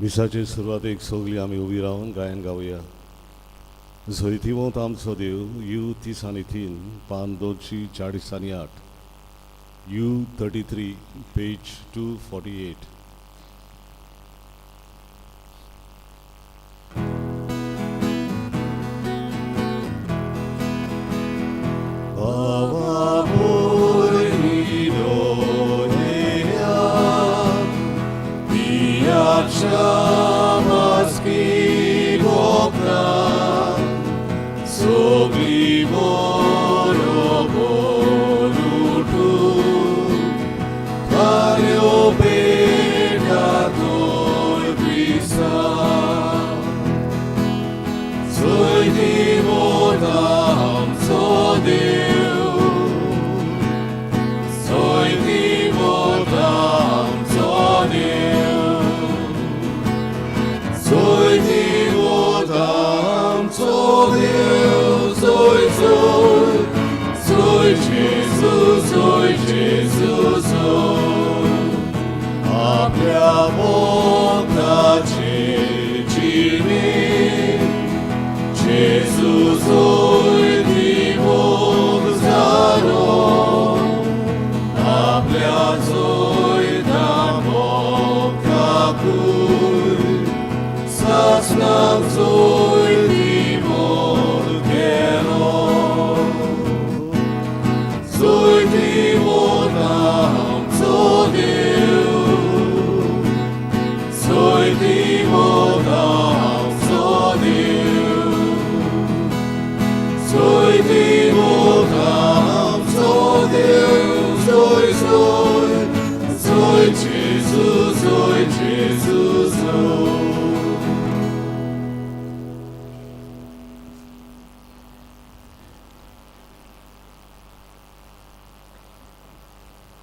मिसाचे सुरवातेक सगळीं आमी उबी रावन गायन गावया. जैतिवंत आमचो देव, you 33, पान 248, U 33, page 248.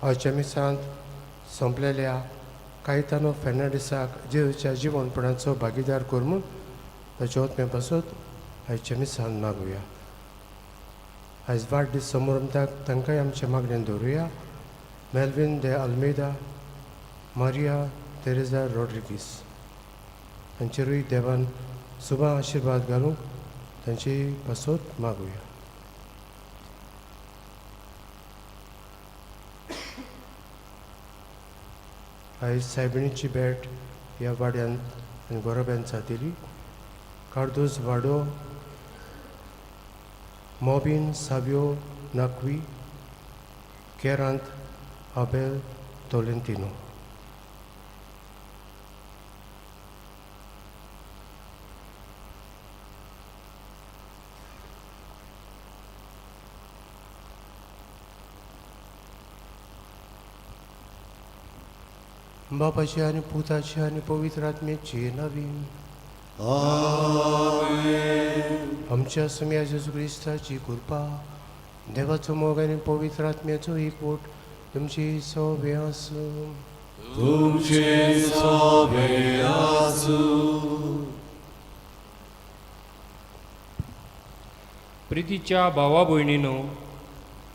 आयच्या मिसांत सोंपलेल्या कायतानो फेर्नांडीसाक जेजूच्या जिवनपणाचो भागीदार कर म्हूण ताच्या ओतमे पासत आयच्या मिसांत मागुया. आयज वाडदीस समारंभाक तांकांय आमच्या मागणेन दवरुया. मेल्विन दे आल्मेदा, मारिया तेरेजा रॉड्रिगीस हांचेरूय देवान सुबा आशिर्वाद घालूंक तांची पासत मागुया. आयज सायबिणीची भेट ह्या वाड्यांत आनी गोरोब्यांत जातली. कार्दोज वाडो, मोबीन साव्यो नाकवी, केरांत आबेल तोलेंतिनो. बापाची आनी पुताची आनी पवित्र आत्म्याची नवी. आमच्या सुम्या जेजू क्रिस्ताची कृपा, देवाचो मोग आनी पवित्र आत्म्याचो एकवट तुमची सोबे आसूं. तुमचे सोबे आसूं. प्रितीच्या भावा भयणीनो,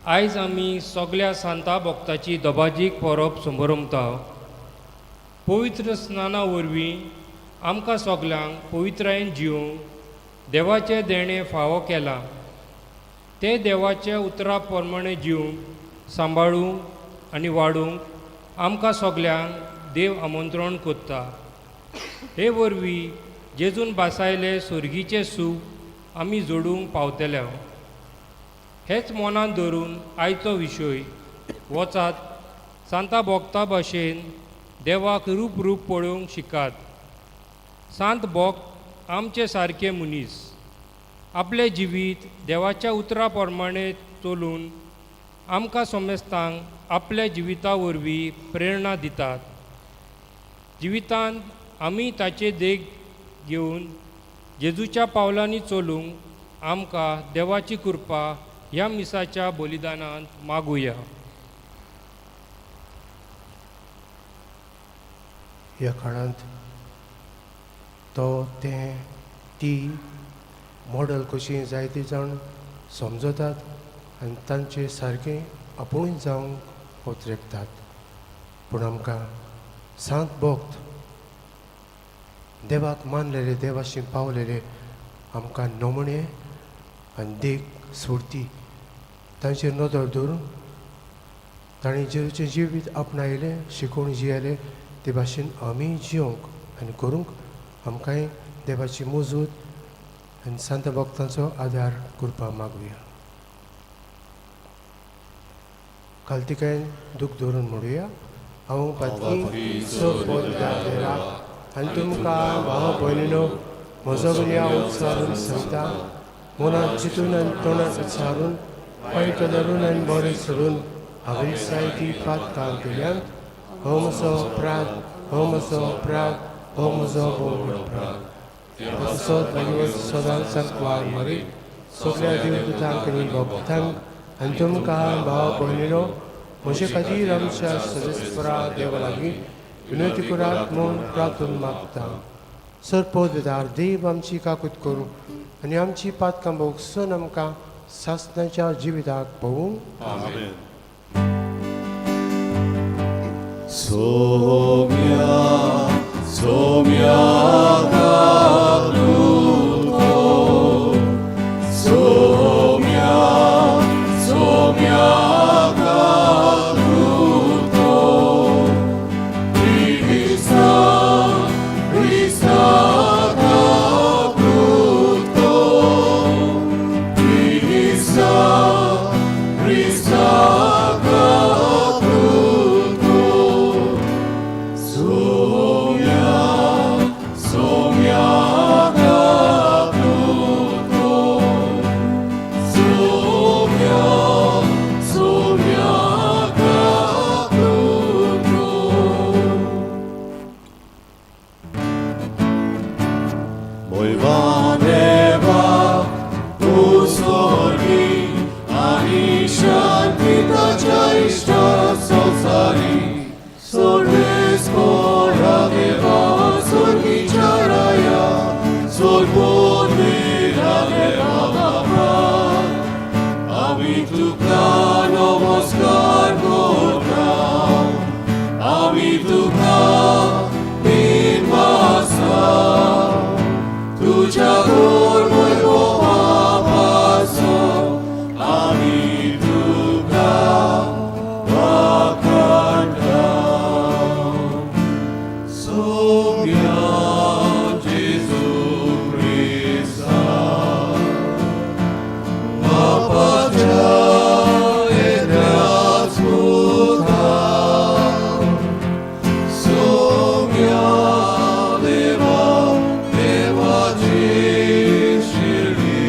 आयज आमी सगल्या सांता भक्ताची दबाजीक परब समरमता. पवित्र स्नाना वरवीं आमकां सगल्यांक पवित्रायेन जिवंक देवाचें देणें फावो केलां. तें देवाच्या उतरा प्रमाणें जिवंक सांबाळूंक आनी वाडूंक आमकां सगल्यांक देव आमंत्रण कोत्ता. हे वरवीं जेजून भासायलें सोर्गीचें सूख आमी जोडूंक पावतले. हेच मनांत धरून आयचो विशय वचात सांता भोगता भाशेन देवाक रूप रूप पळोवंक शिकात. सांत भक्त आमचे सारके मनीस आपलें जिवीत देवाच्या उतरा प्रमाणें चलून आमकां समेस्तांक आपल्या जिविता वरवीं प्रेरणा दितात. जिवितांत आमी ताचे देख घेवन जेजूच्या पावलांनी चलूंक आमकां देवाची कृपा ह्या मिसाच्या बलिदानांत मागुया. ह्या काळांत तो, तें, ती मॉडल कशीं जायते जाण समजतात आनी तांचे सारकें आपुणूय जावंक उतरेकतात. पूण आमकां सांत भक्त देवाक मानलेले देवाशी पावलेले आमकां नमणे आनी देख स्फुर्ती तांचेर नदर दवरून तांणी जेजूचें जिवीत आपणायलें शिकोवन जियेले ते भाशेन आमी जियोंक आनी करूंक आमकांय देवाची मजूत आनी संत भक्तांचो आदार करपाक मागुया. खालतिकायेन दूख धरून म्हणुया. हांव पातकी देवाक आनी तुमकां भाव भयणीनो म्हजो गुन्यांव उच्चारून सांगता. मनांत चिंतून आनी तोंडात उच्चारून वायट धरून आनी बरें सोडून हांवें जायती पातकां केल्यांत. हो म्हजो अपराध, हो म्हजो अपराध, हो म्हजो भोव अपराध. तसोच भागीवत सदांच सांकवार मरी सगल्या देवदूतांक आनी भक्तांक आनी तुमकां भाव भयणीनो म्हजे खातीर आमच्या सदस्परा देवा लागीं विनंती करात म्हूण प्रार्थून मागता. सरपोतदार देव आमची काकूत करूं आनी आमची पातकां भोगसून आमकां सासणाच्या जिविताक पळोवं. आमेन. सोम्या सोम्या काकूतो, सोम्या सोम्या काकूतो, क्रिस्ता क्रिस्ता काकूतो, क्रिस्ता क्रिस्ता काकूतो, सोम्या सोम्या काकूतो, सोम्या सोम्या काकूतो. मोयवा देवा तूं स्वर्गी आनी शांतिताच्या इश्टा संवसारी सर्वेस्परा देवा स्वर्गीच्या राया स्वर्गोद्वीरा देवा बापा आमी तुका नमस्कार करता आमी तुका दिनवासा तुझ्या गोरवैभवापासो आमी तुका वाखाणता. सोम्या जेजू क्रिस्ता बापाच्या एकल्याच पुता सोम्या देवा देवाची शिरडी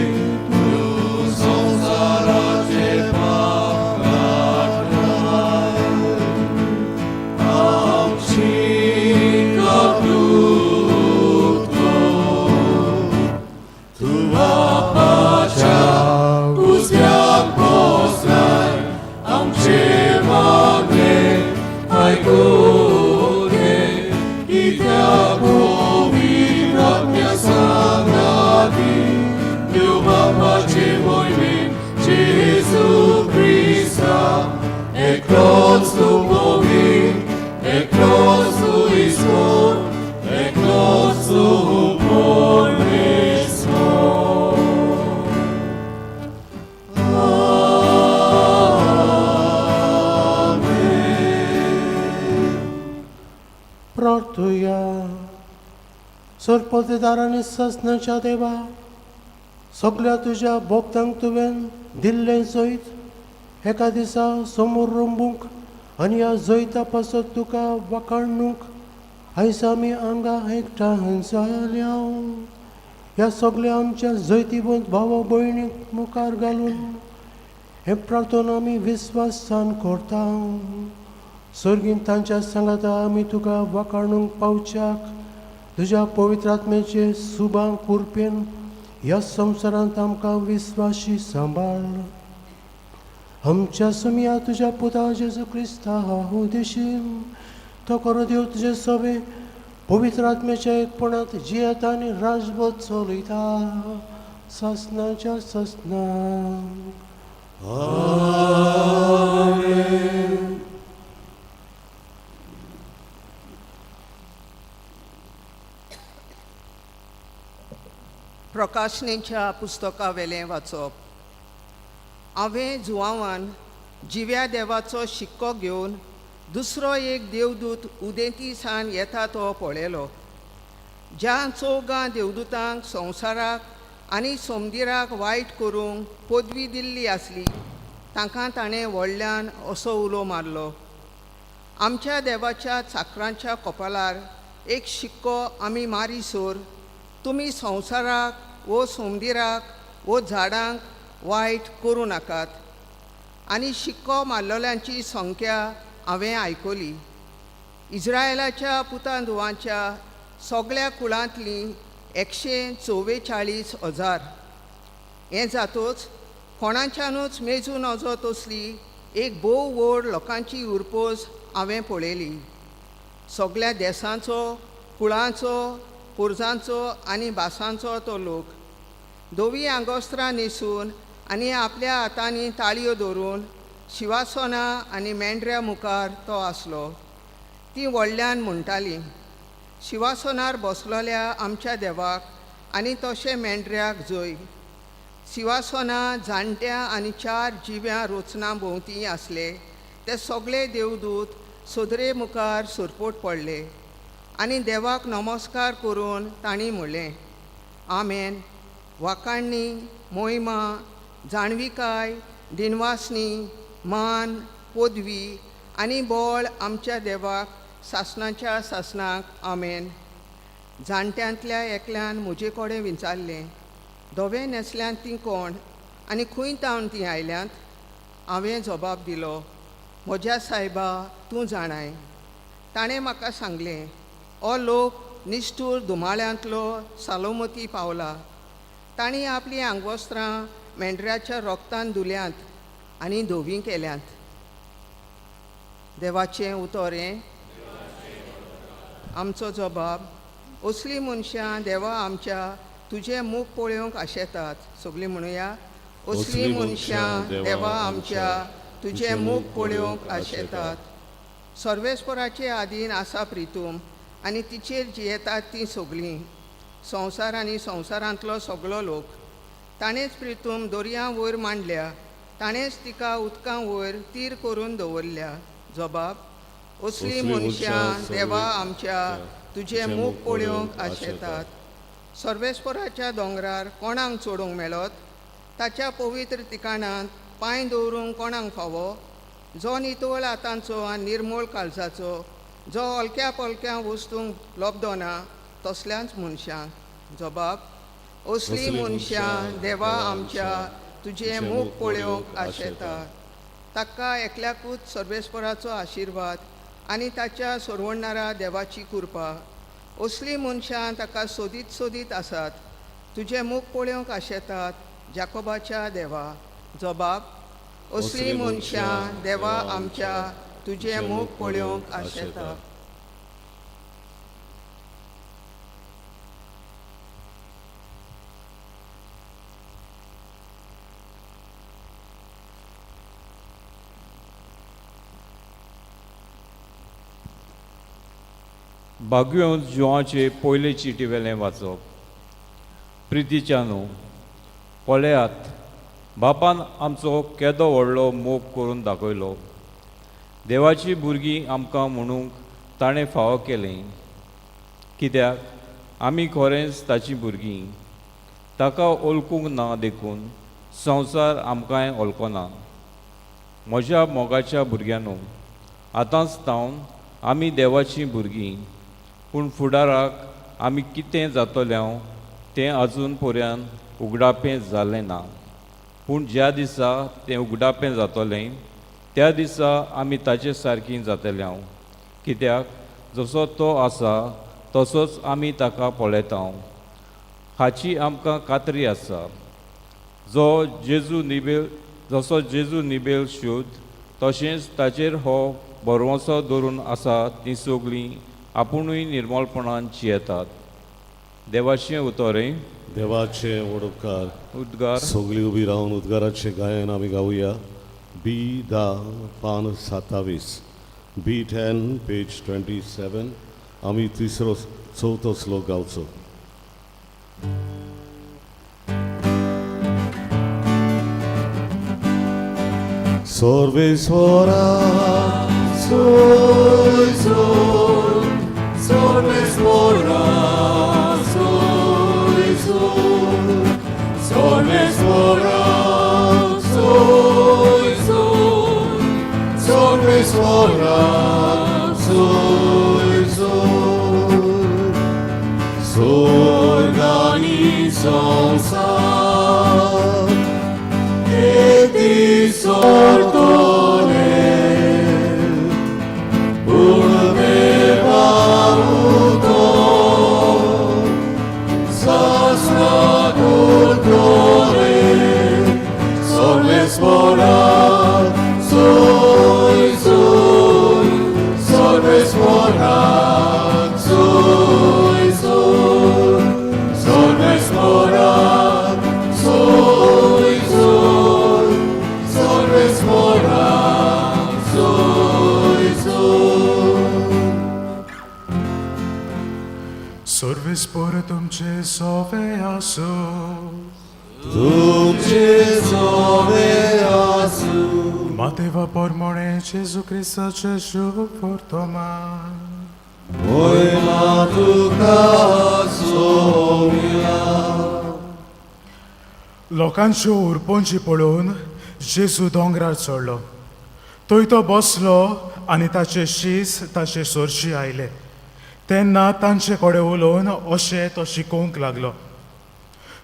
तूं संवसाराचे पाप काडटाय आमची काकूत कर. तूं बापाच्या उजव्याक बसलाय आमचे मागणे आयकून घे कित्याक पवित्र आत्म्या सांगाती देव बापाचे वरवीं जेजू क्रिस्ता एकलोच तूं पवित्र एकलोच तूं ईश्वर एकलोच तूं परमेश्वर. आमेन. प्रार्थुया. सरपोतेदार आनी ससनाच्या देवा सगल्या तुज्या भक्तांक तुवें दिल्लें जैत एका दिसा समोर रंबूंक आनी ह्या जैता पासत तुका वाखाणूंक आयज आमी हांगा एकठांय जाल्या. ह्या सगल्या आमच्या जैतिवंत भावा भयणीक मुखार घालून हे प्रार्थना आमी विस्वासान करता. सर्गीन तांच्या सांगाता आमी तुका वाखाणूंक पावच्याक तुज्या पवित्र आत्म्याचे सुबां कुरपेन ह्या संवसारांत आमकां विस्वाशी सांबाळ. आमच्या सुमया तुज्या पुता जेजू क्रिस्ता उदेशीन तो करो देव तुजे सोबे पवित्र आत्म्याच्या एकपणांत जियेता आनी राजवत चलयता ससनाच्या ससनाक. आमेन. प्रकाशनेच्या पुस्तका वेलें वाचप. हांवें जुवांवान जिव्या देवाचो शिक्को घेवन दुसरो एक देवदूत उदेंती सान येता तो पळयलो. ज्या चौगां देवदूतांक संवसाराक आनी सोमदिराक वायट करूंक पदवी दिल्ली आसली तांकां ताणें व्हडल्यान असो उलो मारलो, आमच्या देवाच्या चाकरांच्या कपालार एक शिक्को आमी मारीसर तुमी संवसाराक वो सोमदिराक वो झाडांक वायट करूं नाकात. आनी शिक्को मारलेल्यांची संख्या हांवें आयकली. इज्रायलाच्या पुतां धुवांच्या सगळ्या कुळांतलीं 144,000. हें जातोच कोणाच्यानूच मेजूं नजो तसली एक भोव व्हड लोकांची उरपोज हांवें पळयली. सगळ्या देसांचो, कुळांचो, पुरजांचो आनी भासांचो तो लोक धवी आंगोस्त्रां न्हेसून आनी आपल्या हातांनी ताळयो धरून शिवासना आनी मेंढऱ्या मुखार तो आसलो. ती व्हडल्यान म्हणटाली, शिवासनार बसलोल्या आमच्या देवाक आनी तशें मेंढऱ्याक जय. शिवासना जाणट्या आनी चार जिव्या रोचना भोंवती आसले ते सगळे देवदूत सदरे मुखार सरपोट पडले आनी देवाक नमस्कार करून तांणी म्हणलें, आमेन. वाकाणणी, मोहिमा, जाणविकाय, दिनवासनी, मान, पदवी आनी बळ आमच्या देवाक सासणाच्या सासणाक. आमेन. जाणट्यांतल्या एकल्यान म्हजे कडेन विचारलें, धवें न्हेसल्यांत तीं कोण आनी खंय तावन तीं आयल्यांत? हांवें जबाब दिलो, म्हज्या सायबा तूं जाणाय. ताणें म्हाका सांगलें, हो लोक निश्ठूर धुमाळ्यांतलो सालोमती पावला. तांणी आपलीं आंगवस्त्रां मेंढऱ्याच्या रोगतान धुल्यांत आनी धवीं केल्यांत. देवाचें उतर हें. आमचो जबाब, असलीं मनशां देवा आमच्या तुजें मूख पळोवंक आशेतात. सगळीं म्हणुया, असलीं मनशां देवा आमच्या तुजें मूख पळोवंक आशेतात. सर्वेस्पराचे आदीन आसा प्रितूम आनी तिचेर जियेतात तीं सगळीं, संवसार आनी संवसारांतलो सगळो लोक. ताणेंच प्रितूम दर्या वयर मांडल्या, ताणेंच तिका उदकां वयर तीर करून दवरल्या. जबाब, असलीं मनशां देवा आमच्या तुजें मूख पळोवंक आशेतात. सर्वेस्पराच्या दोंगरार कोणाक चडूंक मेळत? ताच्या पवित्र ठिकाणांत पांय दवरूंक कोणाक फावो? जो नितळ हातांचो आनी निर्मूळ काळजाचो, जो हलक्या पलक्या वस्तूंक लब्दना तसल्याच मनशांक. जबाब, असलीं मनशां देवा आमच्या तुजें मूख पळोवंक आशेतात. ताका एकल्याकूच सर्वेस्पराचो आशिर्वाद आनी ताच्या सोडवणारा देवाची कृपा. असलीं मनशां ताका सोदीत सोदीत आसात, तुजें मूख पळोवंक आशेतात जाकोबाच्या देवा. जबाब, असलीं मनशां देवा आमच्या तुजें मूख पळोवंक आशेतात. बागयोन जुवाचे पयले चिटी वेलें वाचप. प्रितीच्यानू, पळयात बापान आमचो केदो व्हडलो मोग करून दाखयलो. देवाची भुरगीं आमकां म्हणूंक ताणें फावो केलें, कित्याक आमी खरेंच ताचीं भुरगीं. ताका ओळखूंक ना देखून संवसार आमकांय ओळखना. म्हज्या मोगाच्या भुरग्यांनो, आतांच तावन आमी देवाचीं भुरगीं, पूण फुडाराक आमी कितें जातले तें अजून पर्यंत उगडापें जालें ना. पूण ज्या दिसा तें उगडापें जातलें त्या दिसा आमी ताचे सारकीं जातले, कित्याक जसो तो आसा तसोच आमी ताका पळयता हाची आमकां खात्री आसा. जो जेजू निबेल जसो जेजू निबेल शुद्ध तशेंच ताचेर हो भरवंसो दवरून आसा तीं सगळीं आपुणूय निर्मलपणान जियेतात. देवाचें उतरें. देवाचे व्हड उपकार. उद्गार. सगळीं उबी रावन उद्गाराचें गायन आमी गावया. बी 10 पान 27, बी 10 पेज 27. आमी तिसरो चवथो श्लोक गावचो. सर्वेस्वरा सोय सोय सर्वेस्वरा सोय सोय सर्वेस्वरा सोय सोय सर्वेस्वरा सोय सोय स्वर्गानी संसार एती सोडतले पूण देवा उतो सासणा करतले सर्वेस्वरा सोय सोय सर्वेस्वरा सोय सोय सर्वेस्वरा सोय सोय सर्वेस्वरा सोय सोय सर्वेस्पर तुमचे सोवे आसूं तुमचे सोवे आसूं मातेवा परमोणे जेजू क्रिस्ताचे शुभ वर्तमान मोयमा तुका सोम्या लोकांच्यो उरपोंची पळोवन जेजू दोंगरार चडलो थंय तो बसलो आनी ताचे शीस ताचे सोरशी आयले तेन्ना तांचे कडेन उलोवन अशें तो शिकोवंक लागलो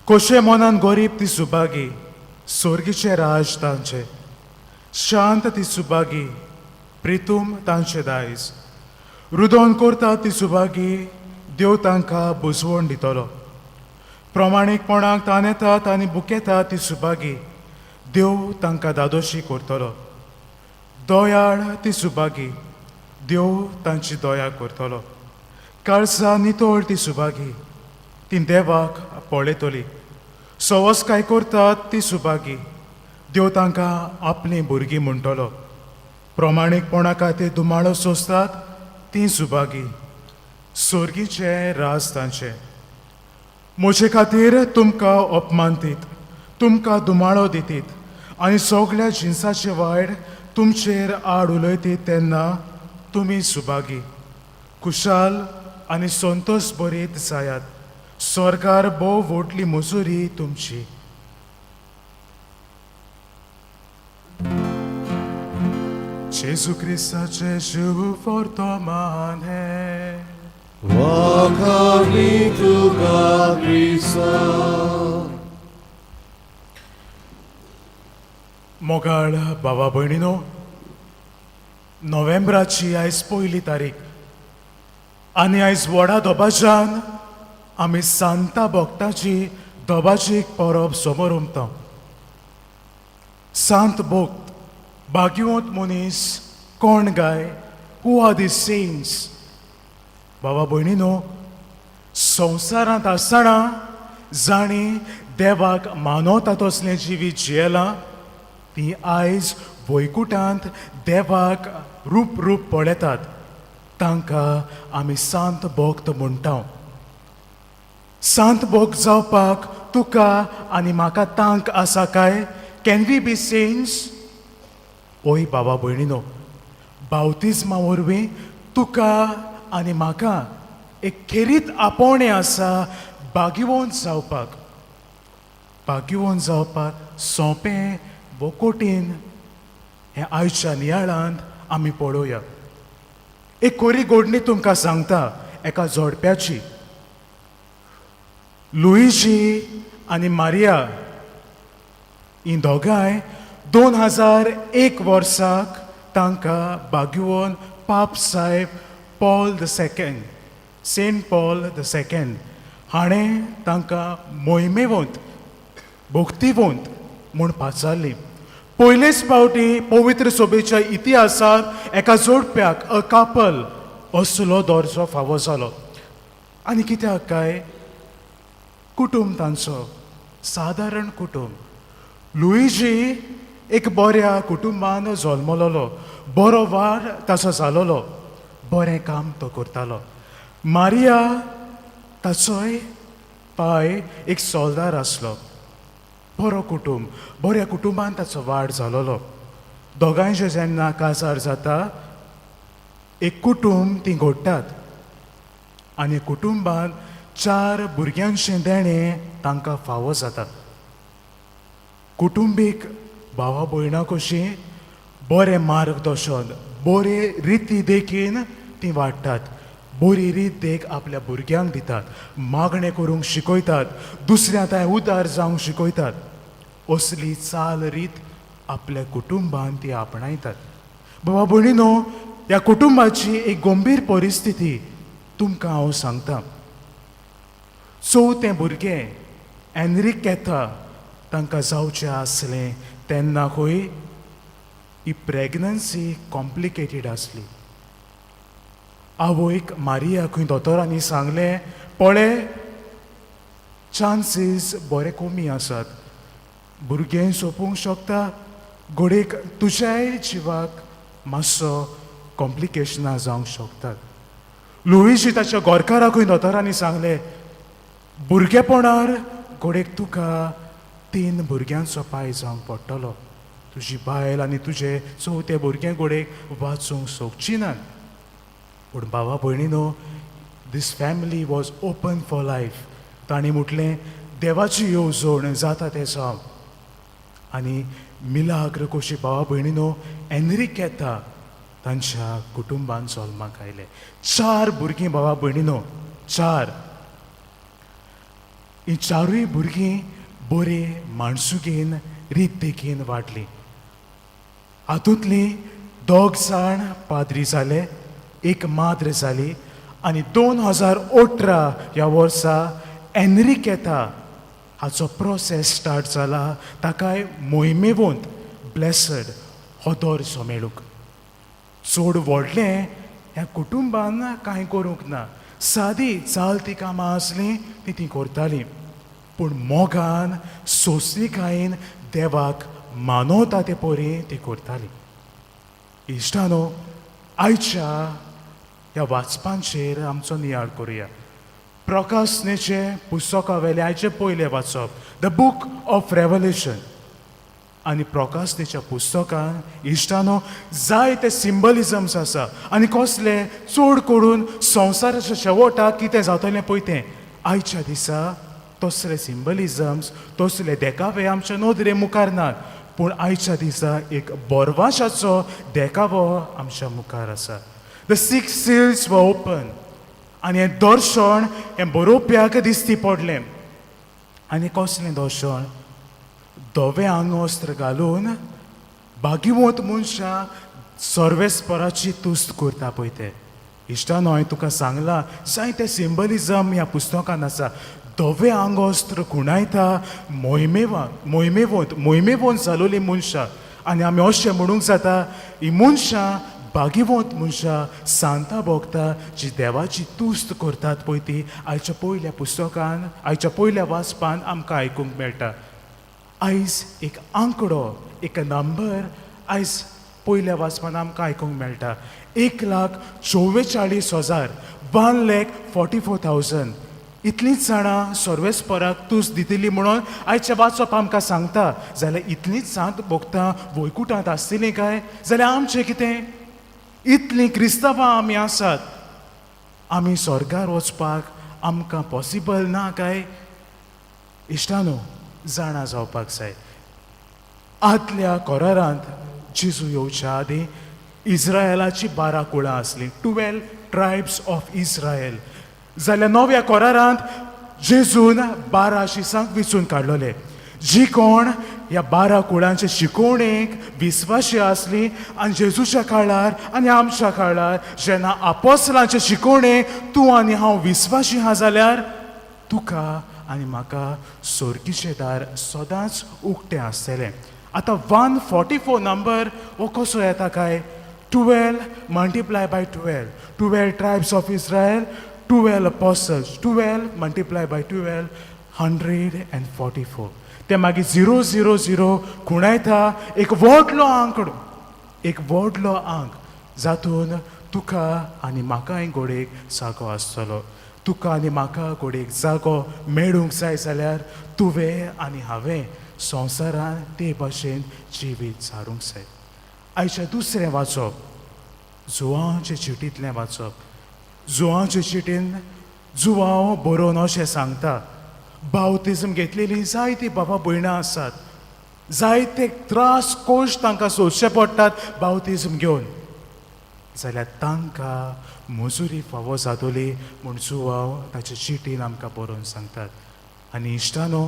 कशें मनान गरीब ती सुभागी सोर्गीचें राज तांचें शांत ती सुभागी प्रितूम तांचें दायज रुदोन करता ती सुभागी देव तांकां बुजवण दितलो प्रमाणीकपणाक ताण येतात आनी बुकेतात ती सुभागी देव तांकां दादोशी करतलो दयाळ ती सुभागी देव तांची दया करतलो काळसां नितळ ती सुभागी ती देवाक पळयतली सवसकाय करतात ती सुभागी देव तांकां आपलीं भुरगीं म्हणटलो प्रमाणीकपणा खातीर धुमाळो सोंसतात ती सुभागी सोर्गीचें राज तांचें म्हजे खातीर तुमकां अपमानतीत तुमकां धुमाळो दितीत आनी सगळ्या जिनसाचे वायट तुमचेर आड उलयतीत तेन्ना तुमी सुभागी खुशाल आनी संतोश बरीत जायात सरकार भोव व्हडली मजुरी तुमची जेजू क्रिस्ताचें शुभ वर्तमान हें वाखाणी तुका क्रिस्ता मोगाळ भावा भयणीनो नोव्हेंबराची आयज पयली तारीख आनी आयज व्हडा दबाज्यान आमी सांता भक्ताची दबाजीक परब समोर उमता सांत भक्त भाग्यवंत मनीस कोण गाय who are the saints बाबा भयणीनो संवसारांत आसतना जांणी देवाक मानवता तसलें जिवीत जियेलां ती आयज वैकुटांत देवाक रूप रूप पळयतात तांकां आमी सांत भक्त म्हणटा सांत भक्त जावपाक तुका आनी म्हाका तांक आसा काय can we be saints ओय बाबा भयणीनो बावतिज्मा वरवीं तुका आनी म्हाका एक खेरीत आपोवणें आसा भाग्यवंत जावपाक भाग्यवंत जावपाक सोंपें वो कठीण हें आयच्या नियाळांत आमी पळोवया एक कोरी गोडणी तुमकां सांगता एका जोडप्याची लुईजी आनी मारिया हीं दोगांय 2001 वर्साक तांकां भाग्यवन पाप साहेब Paul the second Saint Paul the second हाणें तांकां मोहिमेवंत भक्तिवंत म्हूण पाचारली पयलेच फावटी पवित्र सभेच्या इतिहासांत एका जोडप्याक अ कापल असलो दर्जो फावो जालो आनी कित्याक काय कुटूंब तांचो सादारण कुटूंब लुईजी एक बऱ्या कुटुंबान जल्मलोलो बरो वार ताचो जालोलो बरें काम तो करतालो मारिया ताचोय पाय एक सोल्दार आसलो बरो कुटूंब बऱ्या कुटुंबान ताचो वाड जालोलो दोगांयचें जेन्ना काजार जाता, एक कुटूंब तीं घडटात आनी कुटुंबांत चार भुरग्यांचें देणें तांकां फावो जाता. कुटुंबीक भावा भयणां कशीं बरें मार्गदर्शन, बरे रिती देखीन तीं वाडटात. बरी रीत देख आपल्या भुरग्यांक दितात, मागणें करूंक शिकयतात, दुसऱ्या थंय उदार जावंक शिकयतात. असली चाल रीत आपल्या कुटुंबान ती आपणायतात. बाबा भयणीनो, ह्या कुटुंबाची एक गंभीर परिस्थिती तुमकां हांव सांगता. चवथें भुरगें एनरिकेता तांकां जावचें आसलें तेन्ना खंय ही प्रेगनन्सी कॉम्प्लिकेटेड आसली. आवयक मारिया खंय दोतोरांनी सांगलें, पळय, चान्सीस बरे कमी आसात, भुरगें सोंपूंक शकता, घडयेक तुज्याय जिवाक मातसो कॉम्प्लिकेशनां जावंक शकतात. लुईशी ताच्या गोरकाराकूय दोतोरांनी सांगलें, भुरगेपणार घडयेक तुका तीन भुरग्यांचो पाय जावंक पडटलो, तुजी बायल आनी तुजे चवथे भुरगें घडयेक वाचूंक सोदची नात. पूण भावा भयणीनो, this family was open for life. तांणी म्हटलें, देवाची येवजण जाता तें जावं. आनी मिलाग्र कशी भावा भयणीनो, एनरिकेता तांच्या कुटुंबान जल्माक आयले. चार भुरगीं भावा भयणीनो, चार. ही चारूय भुरगीं बरे माणसुगेन रीत देखीन वाडलीं. हातूंतलीं दोग जाण पाद्री जाले, एक माद्र जाली आनी 2018 ह्या वर्सा एनरिकेता हाचो प्रोसेस स्टार्ट जाला, ताकाय मोहिमेवंत, ब्लेसड हो दर्जो मेळूंक. चड व्हडलें ह्या कुटुंबान कांय करूंक ना. सादी चालती कामां आसलीं ती तीं करतालीं, पूण मोगान सोंसणिकायेन देवाक मानवता ते परी ती करतालीं. इश्टानो, आयच्या ह्या वाचपांचेर आमचो नियाळ करुया. प्रकाशनेचे पुस्तका वेलें आयचें पयलें वाचप, the book of revelation. आनी प्रकाशनेच्या पुस्तकान इश्टानो जायते सिंबलिजम्स आसा. आनी कसले? चड करून संवसाराच्या शेवटाक कितें जातलें पळय तें. आयच्या दिसा तसले सिंबलिजम्स, तसले देखावे आमच्या नदरे मुखार नात, पूण आयच्या दिसा एक बोरवाशाचो देखावो आमच्या मुखार आसा. The six seals were open आनी हें दर्शन हें बरोवप्याक दिसती पडलें. आनी कसलें दर्शन? धवें आंगवस्त्र घालून भागिवंत मनशां सर्वेस्पराची तुस्त करता पळय ते. इश्टानो, हांवें तुका सांगलां, जायते सिंबलिजम ह्या पुस्तकान आसा. धवें आंगवस्त्र खुणायता मोहिमेवाक, मोहिमेवंत, मोहिमेवंत जालोलीं मनशां. आनी आमी अशें म्हणूंक जाता, ही मनशां भागिवंत मनशां, सांता भोगता, जी देवाची तुस्त करतात पळय ती आयच्या पयल्या पुस्तकान, आयच्या पयल्या वाचपान आमकां आयकूंक मेळटा. आयज एक आंकडो, एक नंबर आयज पयल्या वाचपान आमकां आयकूंक मेळटा, 1,44,000, 1,44,000. इतलींच जाणां सर्वेस्पराक तूस दितली म्हणून आयचें वाचप आमकां सांगता. जाल्यार इतलींच सांत भोगता वैकुटांत आसतलीं काय? जाल्यार आमचें कितें? इतलीं क्रिस्तांवां आमी आसात, आमी स्वर्गार वचपाक आमकां पॉसिबल ना काय? इश्टानो, जाणा जावपाक जाय, आदल्या कोरारांत जेजू येवच्या आदीं इस्रायलाची 12 कुळां आसलीं, 12 ट्रायब्स ऑफ इस्रायल. जाल्यार नव्या कोरारांत जेजून 12 शिसांक विचून काडलोले, जी कोण ह्या 12 कुळांचे शिकोवणेक विस्वाशी आसली. आनी जेजूच्या काळार आनी आमच्या काळार जेन्ना आपोसलांचे शिकोवणेक तूं आनी हांव विस्वाशी आहा, जाल्यार तुका आनी म्हाका सोर्गीचें दार सदांच उक्तें आसतलें. आतां 144 नंबर हो कसो येता काय? 12 multiply by 12, 12 tribes of Israel, 12 apostles, 12 multiply by 12, 144. ते मागीर झिरो झिरो झिरो खुणायता एक व्हडलो आंकडो, एक व्हडलो आंक, जातून तुका आनी म्हाकाय घोडेक जागो आसतलो. तुका आनी म्हाका घोडेक जागो मेळूंक जाय जाल्यार तुवें आनी हांवें संवसारान ते भाशेन जिवीत सारूंक जाय. आयचें दुसरें वाचप जुवांचे चिटींतलें वाचप. जुवांचे चिटीन जुवांव बरोवन अशें सांगता, बावतिज्म घेतलेली जायतीं बाबा भयणां आसात, जायते त्रास कोश तांकां सोंसचे पडटात बावतिज्म घेवन, जाल्यार तांकां मजुरी फावो जातली म्हूण जुवांव ताचे चिटीन आमकां बरोवन सांगतात. आनी इश्टानो,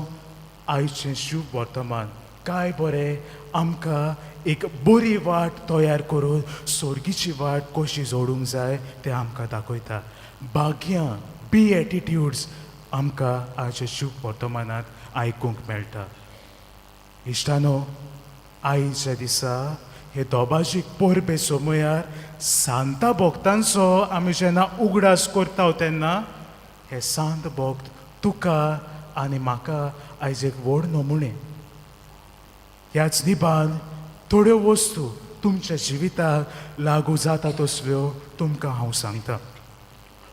आयचें शुभ वर्तमान काय बरें आमकां एक बरी वाट तयार करून सोर्गीची वाट कशी जोडूंक जाय तें आमकां दाखयता. भाग्यां बी एटिट्यूड्स आमकां आयच्या शुभ वर्तमानांत आयकूंक मेळटा. इश्टानो, आयच्या दिसा हे दोबाजीक परबे समयार सांता भक्तांचो आमी जेन्ना उगडास करता तेन्ना हे सांत भक्त तुका आनी म्हाका आयज एक व्हड नमुणे. ह्याच निबान थोड्यो वस्तू तुमच्या जिविताक लागू जाता तसल्यो तुमकां हांव सांगता.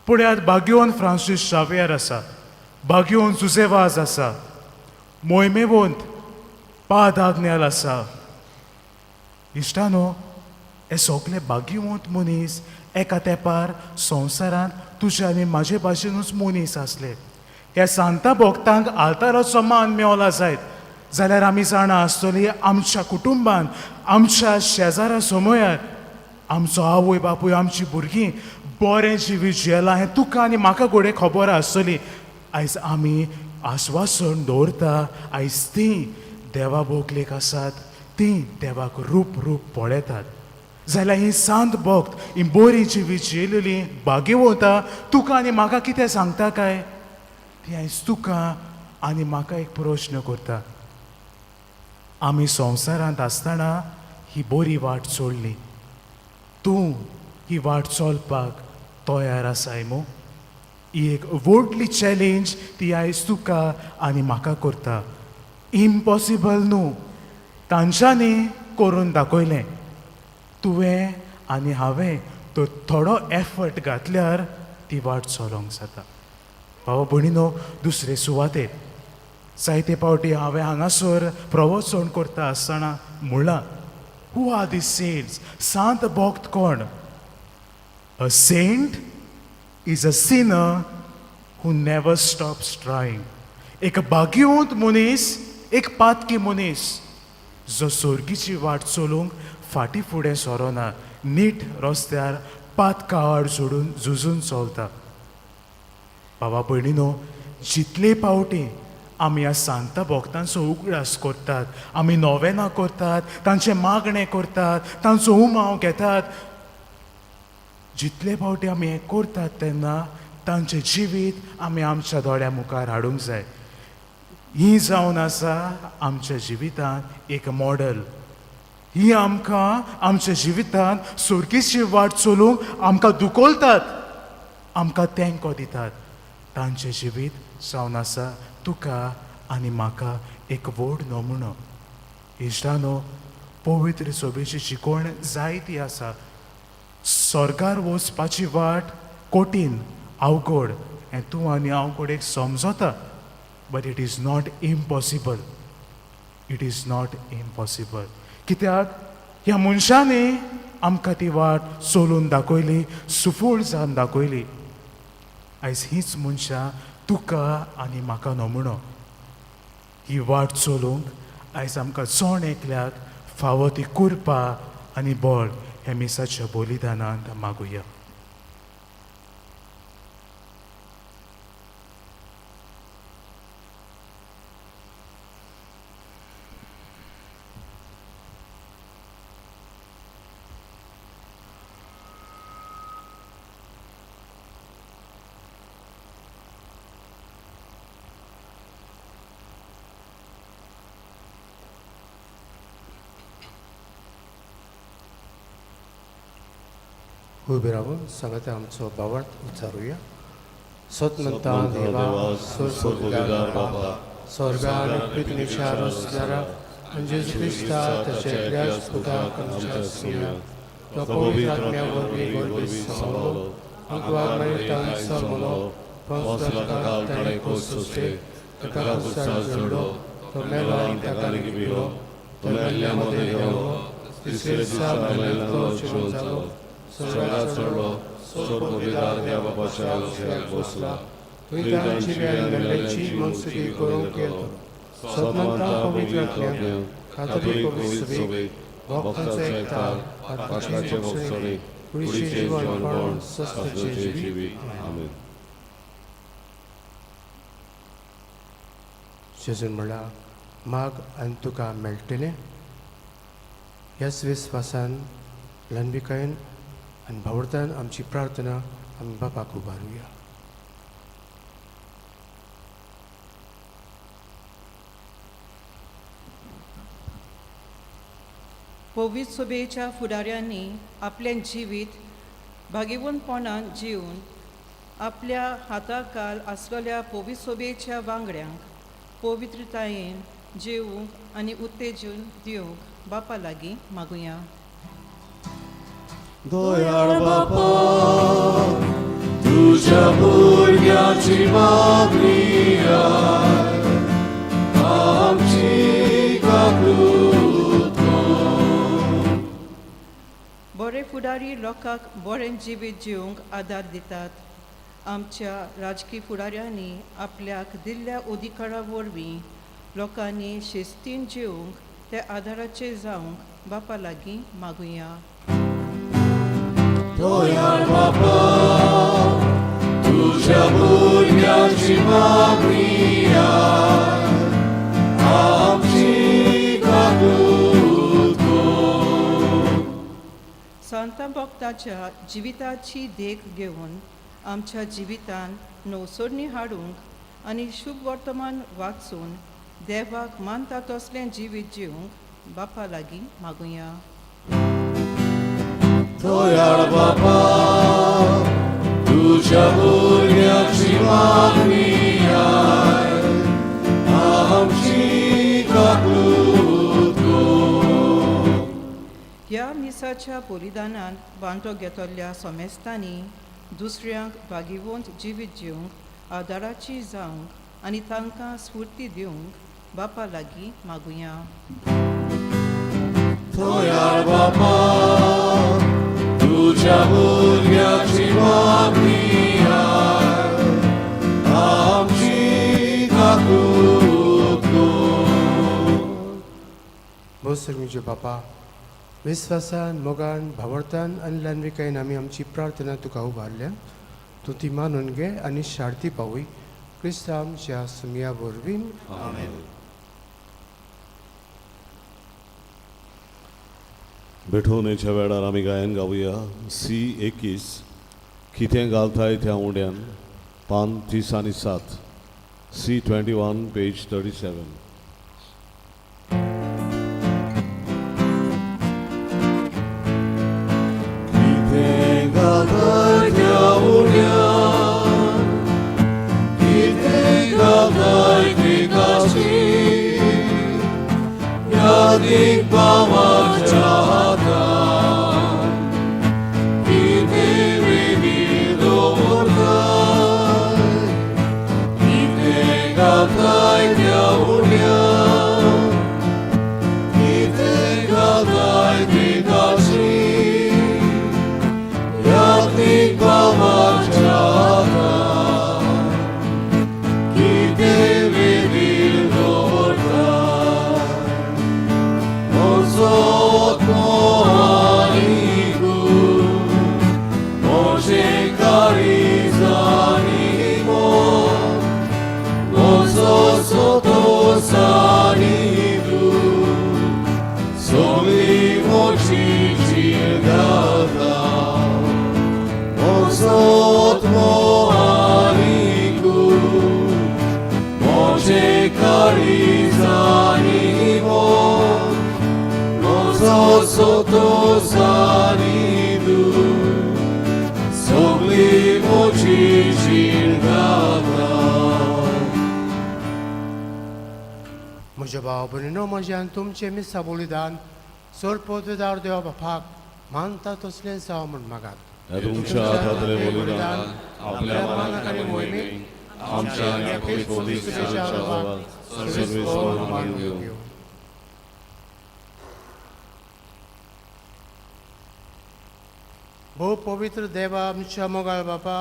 पळयात, बाग्योन फ्रांसीस शावियर आसा, बाग्योन जुजेवाज आसा, मोयमेवंत पाद आग्नेल आसा. इश्टानो, हे सगळे भाग्यवंत मनीस एका तेंपार संवसारांत तुजे आनी म्हाजे भाशेनूच मनीस आसले. ह्या सांता भक्तांक आल्ताराचो मान मेवला जायत जाल्यार आमी जाणा आसतली आमच्या कुटुंबान, आमच्या शेजारा समयार आमचो आवय बापूय, आमची भुरगीं बरें जिवीत जियेलां हें तुका आनी म्हाका घडये खबर आसतली. आयज आमी आस्वासन दवरता, आयज तीं देवा बोगलेक आसात, तीं देवाक रूप रूप पळयतात. जाल्यार ही सांत भक्त, ही बरी जिवीत जियेलेली भाग्यवंता तुका आनी म्हाका कितें सांगता काय? ती आयज तुका आनी म्हाका एक प्रश्न करता. आमी संवसारांत आसतना ही बरी वाट सोडली, तूं ही वाट चलपाक तयार आसाय मू? ही एक व्हडली चॅलेंज ती आयज तुका आनी म्हाका करता. इम्पॉसिबल न्हू, तांच्यांनी करून दाखयलें. तुवें आनी हांवें तर थोडो एफर्ट घातल्यार ती वाट चलोवंक जाता. भावा भयणीनो, दुसरे सुवातेर जायते फावटी हांवें हांगासर प्रवचन करता आसतना म्हणलां, who are the saints? सांत भक्त कोण? A saint is a sinner who never stops trying. एक भाग्यवंत मनीस, एक पातकी मनीस जो सोर्गीची वाट चलूंक फाटीं फुडें सरोना, नीट रस्त्यार पातका आड जोडून झुजून चलता. बाबा भयणीनो, जितले फावटी आमी ह्या सांता भक्तांचो उगडास करतात, आमी नोवेनां करतात, तांचें मागणें करतात, तांचो उमाव घेतात, जितले फावटी आमी हें करतात तेन्ना तांचें जिवीत आमी आमच्या दोळ्या मुखार हाडूंक जाय. ही जावन आसा आमच्या जिवितांत एक मॉडल. ही आमकां आमच्या जिवितांत सोर्गीची वाट चलूंक आमकां दुखोलतात, आमकां तेंको दितात. तांचें जिवीत जावन आसा तुका आनी म्हाका एक व्हड नमुनो. इश्टानो, पवित्र सोबेची शिकवण जायती आसा. स्वर्गार वचपाची वाट कठीण, अवघड हें तूं आनी हांव कडेन समजता, but it is not impossible. It is not impossible. कित्याक ह्या मनशांनी आमकां ती वाट चलून दाखयली, सुफळ जावन दाखयली. आयज हीच मनशां तुका आनी म्हाका नमुनो. ही वाट चलूंक आयज आमकां जण एकल्याक फावो ती कृपा आनी बळ हे मिसाच्या बलिदानांत मागुया. उबे रावून सांगाता आमचो भावार्थ उच्चारुया. सत म्हणटा देवा, स्वर्गोदिदार बाबा, स्वर्गा आनी पृथ्वीच्या रचणारा आनी जेजू क्रिस्ता ताच्या एकल्याच पुताक आमच्या सुया, तो पवित्र आत्म्या वरवीं गर्भीत समावलो, आंकवार मरितान जल्मलो, पंच ताणें खोस सोंसले, ताका खुर्सार जोडलो, तो मेलो आनी ताका लिपलो, तो मेल्ल्या मदें देंवलो, तिसरे दिसा मेल्ल्यांतलो जिवंत जालो, स्वर्गात चडलो, स्वर्ग पिता देवा बापाच्या उजव्याक बसला, थंय तांची आनी मेल्ल्यांची मनसुकी करूंक येतलो. सतमंता पवित्र आत्म्यान, कातोलीक पवित्र सभेक, भक्तांचो एकचार, पातकाचे भोगसणे, कुडीचें जिवनपण, सस्ताचें जिवीत. आमेन. जेजून म्हणलां, माग आनी तुका मेळटलें. ह्याच विस्वासान, ल्हानविकायेन आनी भावर्थान आमची प्रार्थना आमी बापाक उबारुया. पवित्र सभेच्या फुडाऱ्यांनी आपलें जिवीत भागिवंतपणान जिवन आपल्या हाताखाल आसलेल्या पवित्र सभेच्या वांगड्यांक पवित्रतायेन जिवंक आनी उत्तेजन दिवंक बापा लागीं मागुया. दयाळ बापा, तुझ्या भुरग्याची मागणी आय, आमची काकूत कर. बरे फुडारी लोकांक बरें जिवीत जिवंक आदार दितात. आमच्या राजकी फुडाऱ्यांनी आपल्याक दिल्ल्या अधिकारा वरवीं लोकांनी शिस्तीन जिवंक ते आदाराचे जावंक बापा लागीं मागुया. दयाळ बापा, तुझ्या भुरग्याची मागणी आय, आमची काकूत कर. सांता भक्ताच्या जिविताची देख घेवन आमच्या जिवितान नवसरणी हाडूंक आनी शुभ वर्तमान वाचून देवाक मानता तसलें जिवीत जिवंक बापा लागीं मागुया. दयाळ बापा, तुझ्या भुरग्याची मागणी आय, आमची काकूत कर. ह्या मिसाच्या बलिदानान वांटो घेतल्या समेस्तांनी दुसऱ्यांक भागिवंत जिवीत जिवंक आदाराची जावंक आनी तांकां स्फूर्ती दिवंक बापा लागीं मागुया. दयाळ बापा, तुझ्या भुरग्याची मागणी आय, आमची काकूत कर. भोव बापा, विस्वासान, मोगान, भावार्थान आनी ल्हानविकायेन आमी आमची प्रार्थना तुका उबारल्या. तूं ती मानून घे आनी शार्ती पावय, क्रिस्तांव आमच्या सुमया वरवीं. भेटवणेच्या वेळार आमी गायन गावया सी 21, कितें घालताय त्या उंड्यान, पान 37, सी 21 पेज 37. कितें घालताय त्या उंड्यान, कितें घालताय पिकाची, यादीक बाबाच्या हातान, कितें वेदी दवरताय, कितें घालताय त्या उंड्यान, कितें घालताय पिकाची, यादीक बाबाच्या हातान, कितें वेदी दवरताय. म्हजो आनी म्हजें काळीज आनी मन, म्हजो सोतोस आनी दूख, सगळी म्हजी जीण घालता. म्हजो आत्मो आनी म्हजें काळीज आनी मन, म्हजो सोतोस आनी दूख, सगळी म्हजी जीण गाता. म्हज्या भाव भयणीनो, म्हजें आनी तुमचें मिसा बलिदान सोरपोतदार देवा बापाक मानता तसलें जावं म्हूण मागात. हे तुमच्या हातांतलें बलिदान आपल्या मानाक आनी मोहिमेक, आमच्या आनी आपली पवित्र सर्वेस्पर मानून घेवं. भोव पवित्र देवा आमच्या मोगाळ बापा,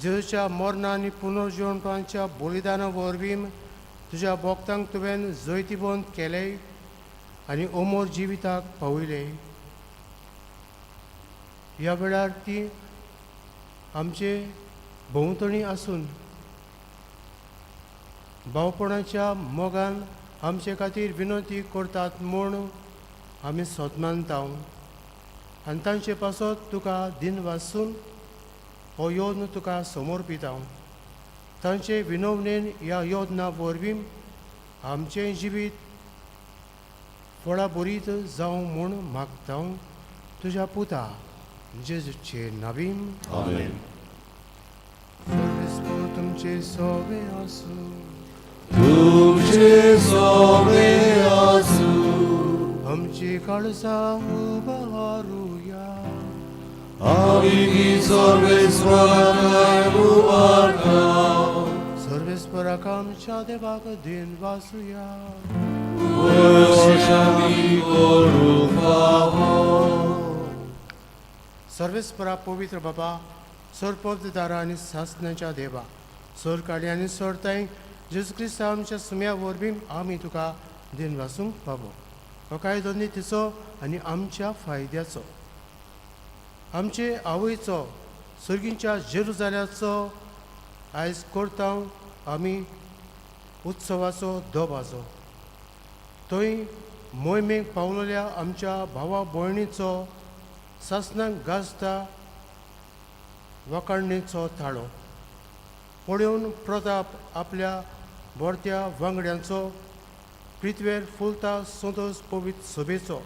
जेजूच्या मरणा आनी पुनर्जिवणपांच्या बलिदाना वरवीं तुज्या भक्तांक तुवें जैतिवंत केले आनी अमर जिविताक पावयले. ह्या वेळार ती आमचे भोंवतणी आसून भावपणाच्या मोगान आमचे खातीर विनंती करतात म्हूण आमी सोदमानता आनी तांचे पासत तुका दिन वासून हो योजना तुका समर्पिता. तांचे विनवणेन ह्या योजना वरवीं आमचें जिवीत फळां बरीत जावं म्हूण मागता तुज्या पुता जेजूचे नावीन. आमेन. सर्वेस्पर तुमचे सोवे आसूं. तुमचे सोवे आसूं. आमची काळजां उबारुया. आमी सर्वेस्पराक उबारता. सर्वेस्पराक आमच्या देवाक दिन वासुया. अशें करूंक फावो. सर्वेस्परा पवित्र बाबा, सरपदारा आनी सासणाच्या देवा, सरकाडी आनी सरताय जेजू क्रिस्ता आमच्या सुम्या वरवीं आमी तुका दिन वासूंक फावो. हो कायदो नितीचो आनी आमच्या फायद्याचो, आमचे आवयचो सर्गींच्या जेरुजाल्याचो आयज करता आमी उत्सवाचो दबाजो. थंय मोहिमेक पावलेल्या आमच्या भावा भयणीचो सासणाक गाजता वाकाणणेचो थाळो पळोवन प्रताप आपल्या बरत्या वांगड्यांचो पृथ्वेर फुलता संतोष पवित्र सभेचो.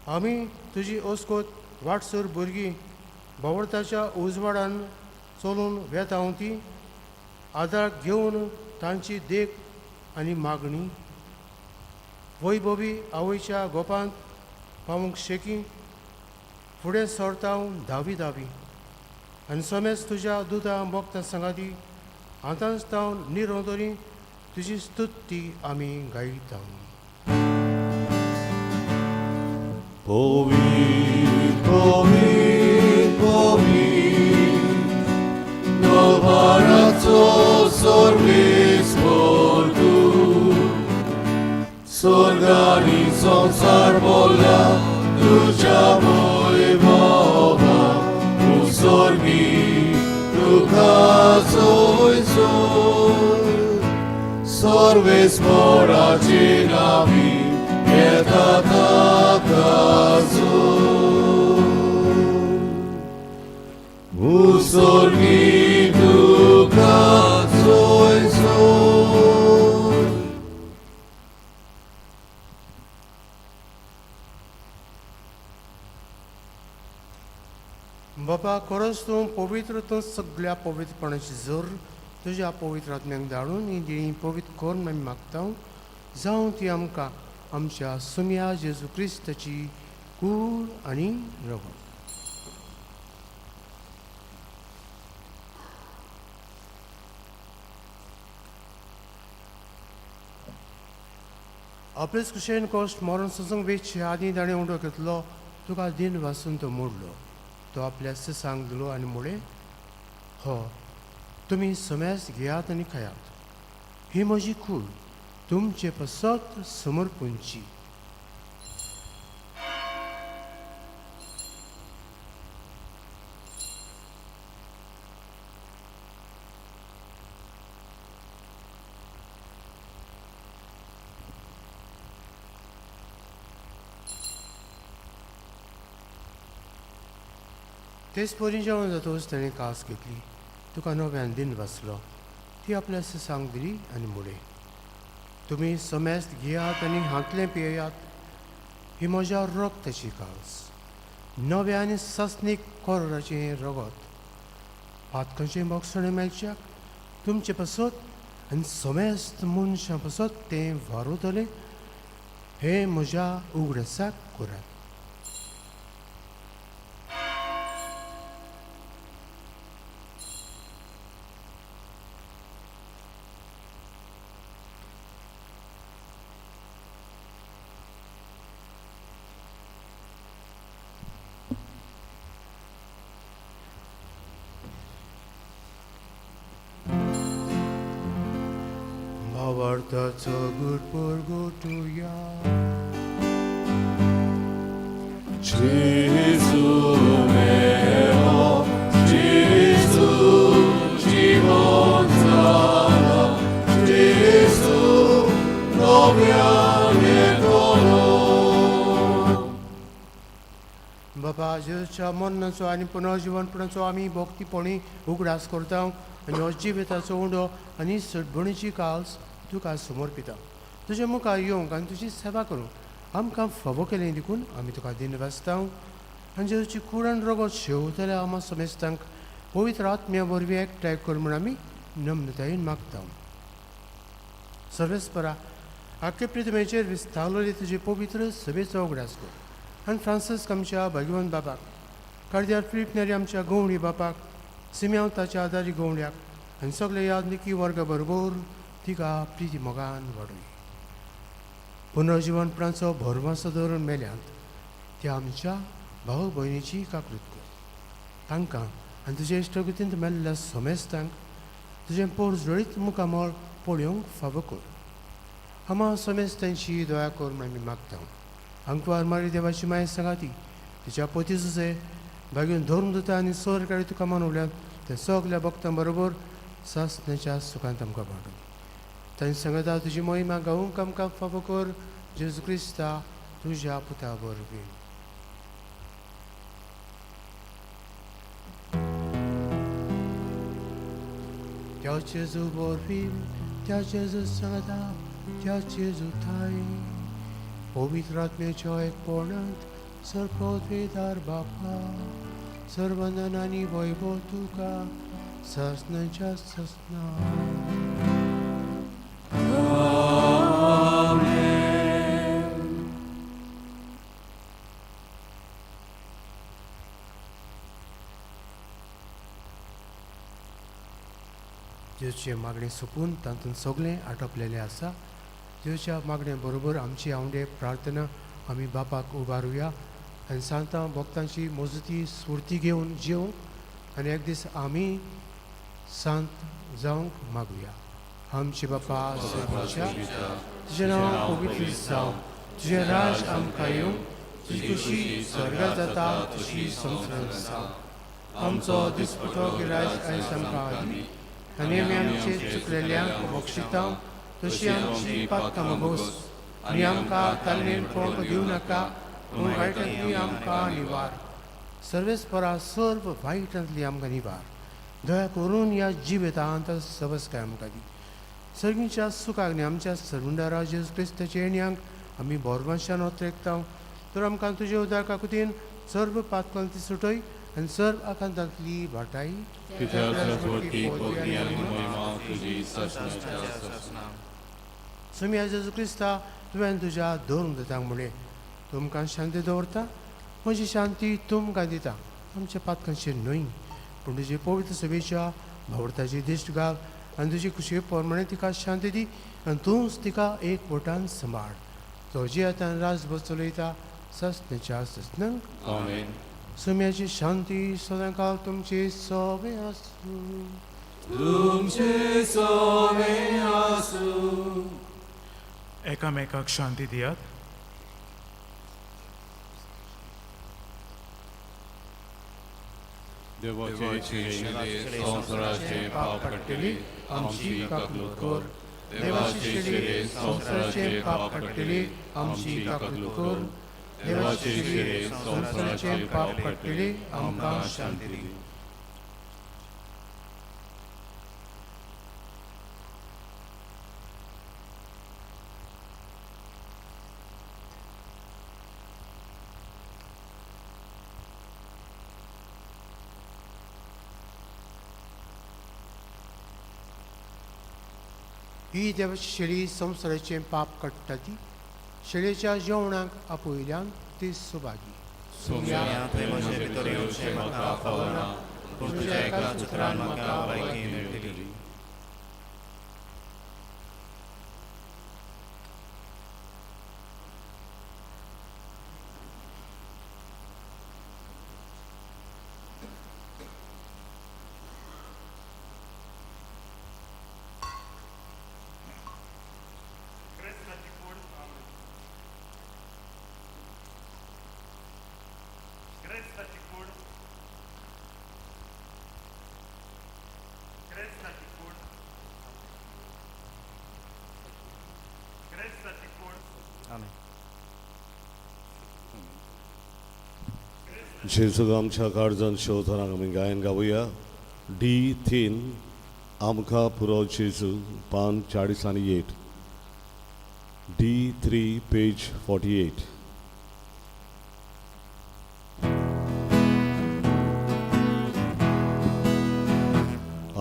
आमी तुजी अस्कोत वाटसर भुरगीं भावर्थाच्या उजवाडान चलून वेता ती आदार घेवन तांची देख आनी मागणी वैभवी आवयच्या गोपांत पावूंक शेकी फुडें सरता धावी धावी आनी समेज तुज्या दुदा मोगता सांगाती आतांच तावन निरंतरी तुजी स्तुती आमी गायता. पवित्र पवित्र पवित्र दरबाराचो सर्वेस्पर तूं, स्वर्ग आनी संवसार भरला तुज्या वैभवान. तूं स्वर्गी तुका सोय सोय, सर्वेस्पराचे नांवी येता ताका जोय. स्वर्गी तुका सोय सोय. बापा खरोच तूं पवित्र, तूं सगळ्या पवित्रपणाची जोर तुज्या पवित्र आत्म्याक धाडून ही देणी पवित्र करून आमी मागता, जावं ती आमकां आमच्या सुम्या जेजू क्रिस्ताची कूड आनी रगत. आपलेच कुशेन कोश्ट मरण सोसूंक वेचचे आदीं ताणें उंडो घेतलो, तुका दिन वासून तो मोडलो, तो आपल्या सिसांक दिलो आनी म्हळें, हो तुमी समेस घेयात आनी खायात, ही म्हजी कूड तुमचे पासत समर्पूंची. तेच परी जेवण जातकच ताणें कास घेतली, तुका नव्यान दिन वाचलो, ती आपल्या सिसांक दिली आनी म्हळें, तुमी समेस्त घेयात आनी हांतलें पियेयात, ही म्हज्या रक्ताची कास, नव्या आनी सासणीक कोराचें हें रगत, पातकांचें मोगसणें मेळच्याक तुमचे पासत आनी समेस्त मनशां पासत तें वारवतलें, हें म्हज्या उगडासाक करात. सुवार्थाचो गुड परगटुया. जेजू मेलो, जेजू जिवन जाला, जेजू नव्यान येतलो. बाबा, जेजूच्या मरणाचो आनी पुनर्जिवनपणाचो आमी भक्तीपणी उगडास करता आनी हो जिविताचो उंडो आनी सटबणीची काल्स तुका समर्पिता. तुजे मुखार येवंक आनी तुजी सेवा करूंक आमकां फावो केलें देखून आमी तुका दिनवासता. आनी जेजूची कूड आनी रगत शेवतल्या आमा समेस्तांक पवित्र आत्म्या वरवीं एकठांय कर म्हूण आमी नम्रतायेन मागता. सर्वेस्परा, आख्खे प्रतिमेचेर विस्तारलेली तुजी पवित्र सभेचो उगडास कर आनी फ्रांसिस्क आमच्या भाग्यवंत बापाक, कार्दिनाल फिलीप नेरी आमच्या गवणी बापाक, सिम्यांव ताच्या आदारी गवण्याक आनी सगळे यादनिकी वर्गा बरोबर तिका प्रिती मोगान वाडय. पुनर्जिवनपणाचो भरवंसो दवरून मेल्यांत त्या आमच्या भाव भयणीची काकूत कर. तांकां आनी तुजे इश्टगतींत मेल्ल्या समेस्तांक तुजें पोरजळीत मुखामळ पळोवंक फावो कर. आमा समेस्तांची दया कर म्हूण आमी मागता. आंकवार मारी देवाची माय सांगाती, तिच्या पोती जुजे भागून धर्म दिता आनी सरकारी तुका मानवल्यात ते सगल्या भक्तां बरोबर सासण्याच्या सुखांत आमकां वाडूं. तांचे सांगता तुजी महिमा गावूंक आमकां फावो कर, जेजू क्रिस्ता तुज्या पुता वरवीं. त्या जेजू वरवीं, त्या जेजू सांगता, त्या जेजू ठांय, पवित्र आत्म्याच्या एकपणांत सर्वपवित्र बापा, सर्वंदन आनी वैभव तुका सासणाच्या सासणा. जेजूचें मागणें सोंपून तातूंत सगळें आटपलेलें आसा. जेजूच्या मागणे बरोबर आमची आवडे प्रार्थना आमी बापाक उबारुया आनी सांतां भक्तांची मजती स्फुर्ती घेवन जेवंक आनी एक दीस आमी सांत जावंक मागुया. आमचे बापा सर्वाच्या, तुजें नांव पवित्र जावं, तुजें राज आमकां येवं, तुजी खुशी स्वर्गात जाता तशी संवसारांत जावं. आमचो दिसपटो गिरायक आयज आमकां दी आनी आमी आमचे चुकलेल्यांक बक्षिता तशी आमची पातकां भोगोस आनी आमकां तालनेन पळोवंक दिवं नाका, पूण वायटांतली आमकां निवार. सर्वेस्परा, सर्व वायटांतली आमकां निवार. दया करून ह्या जिवितांत सवसकाय आमकां दी. सर्गीच्या सुखाक आनी आमच्या सर्वंडारा जेजू क्रिस्ताच्या येण्याक आमी बोरवांशान ओतरेकता. तर आमकां तुजे उदार काकुतीन सर्व पातकांतली सुटय आनी सर्व आकांतांतली वाटाय. कित्याक मोठी पदवी आनी महिमा तुजी सासणाच्या सासणा. सोम्या जेजू क्रिस्ता, तुवें तुज्या धर्म दितांक म्हणलें, तुमकां शांती दवरता, म्हजी शांती तुमकां दिता. आमच्या पातकांचेर न्हय, पूण तुजे पवित्र सभेच्या भावर्थाची दिश्ट घाल आनी तुजी खुशये प्रमाणे तिका शांती दी आनी तूंच तिका एक बोटान सांबाळ, तो जियेता राजभर चलयता ससण्याच्या ससनांक. आमेन. सोम्याची शांती सदांकाळ तुमची सोबे आसूं. तुमचे सोवे आसूं. एकामेकाक शांती दियात. देवाचे शिरे संवसाराचे पाप काडटली आमची काकलूत कर. देवाचे शिरे संवसाराचे पाप काडटली आमची काकलूत कर. देवाचे शिरे संवसाराचे पाप काडटली आमकां शांती दी. ही देवाची शेळी संवसाराचें पाप काडटा ती शेळयेच्या जेवणाक आपयल्यान ती सुभागी. सोम्या, तुवें म्हजे भितर येवचें म्हाका फावना, पूण तुज्या एकाच उतरान म्हाका भलायकी मेळटली. आमेन. जेजू आमच्या काळजान शेवतना आमी गायन गावया. डी 3, आमकां पुरो जेजू, पान 48, D 3, page 48.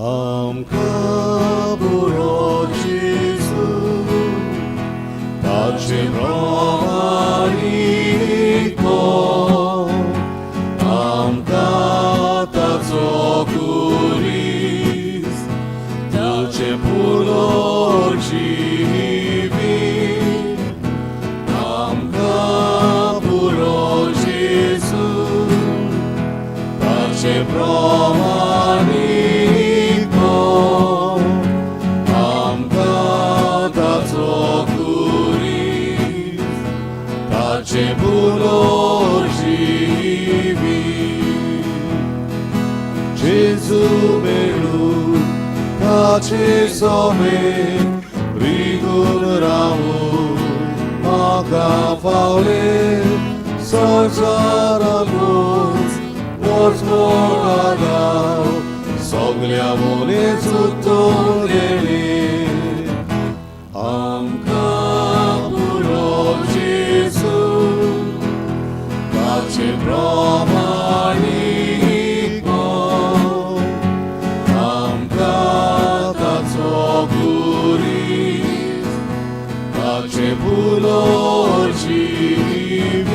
आमकां पुरो जेजू, ताचे प्रमाणीक, आमकां ताचो कुरीस, ताचें पुरो जिवीत. आमकां पुरो जेजू, ताचें प्रमाणीक, आमकां ताचो कुरीस, ताचें पुरो जिवीत. जेजू मेळून ताचे सोमे रिगून रावून म्हाका फावले, संवसाराकूच वचमोड सगल्या मोने सुतून गेले. आमकां पुरो जेजू, ताचे प्रमाणीक, आमकां ताचो कुरीस, ताचें पुरो जिवीत.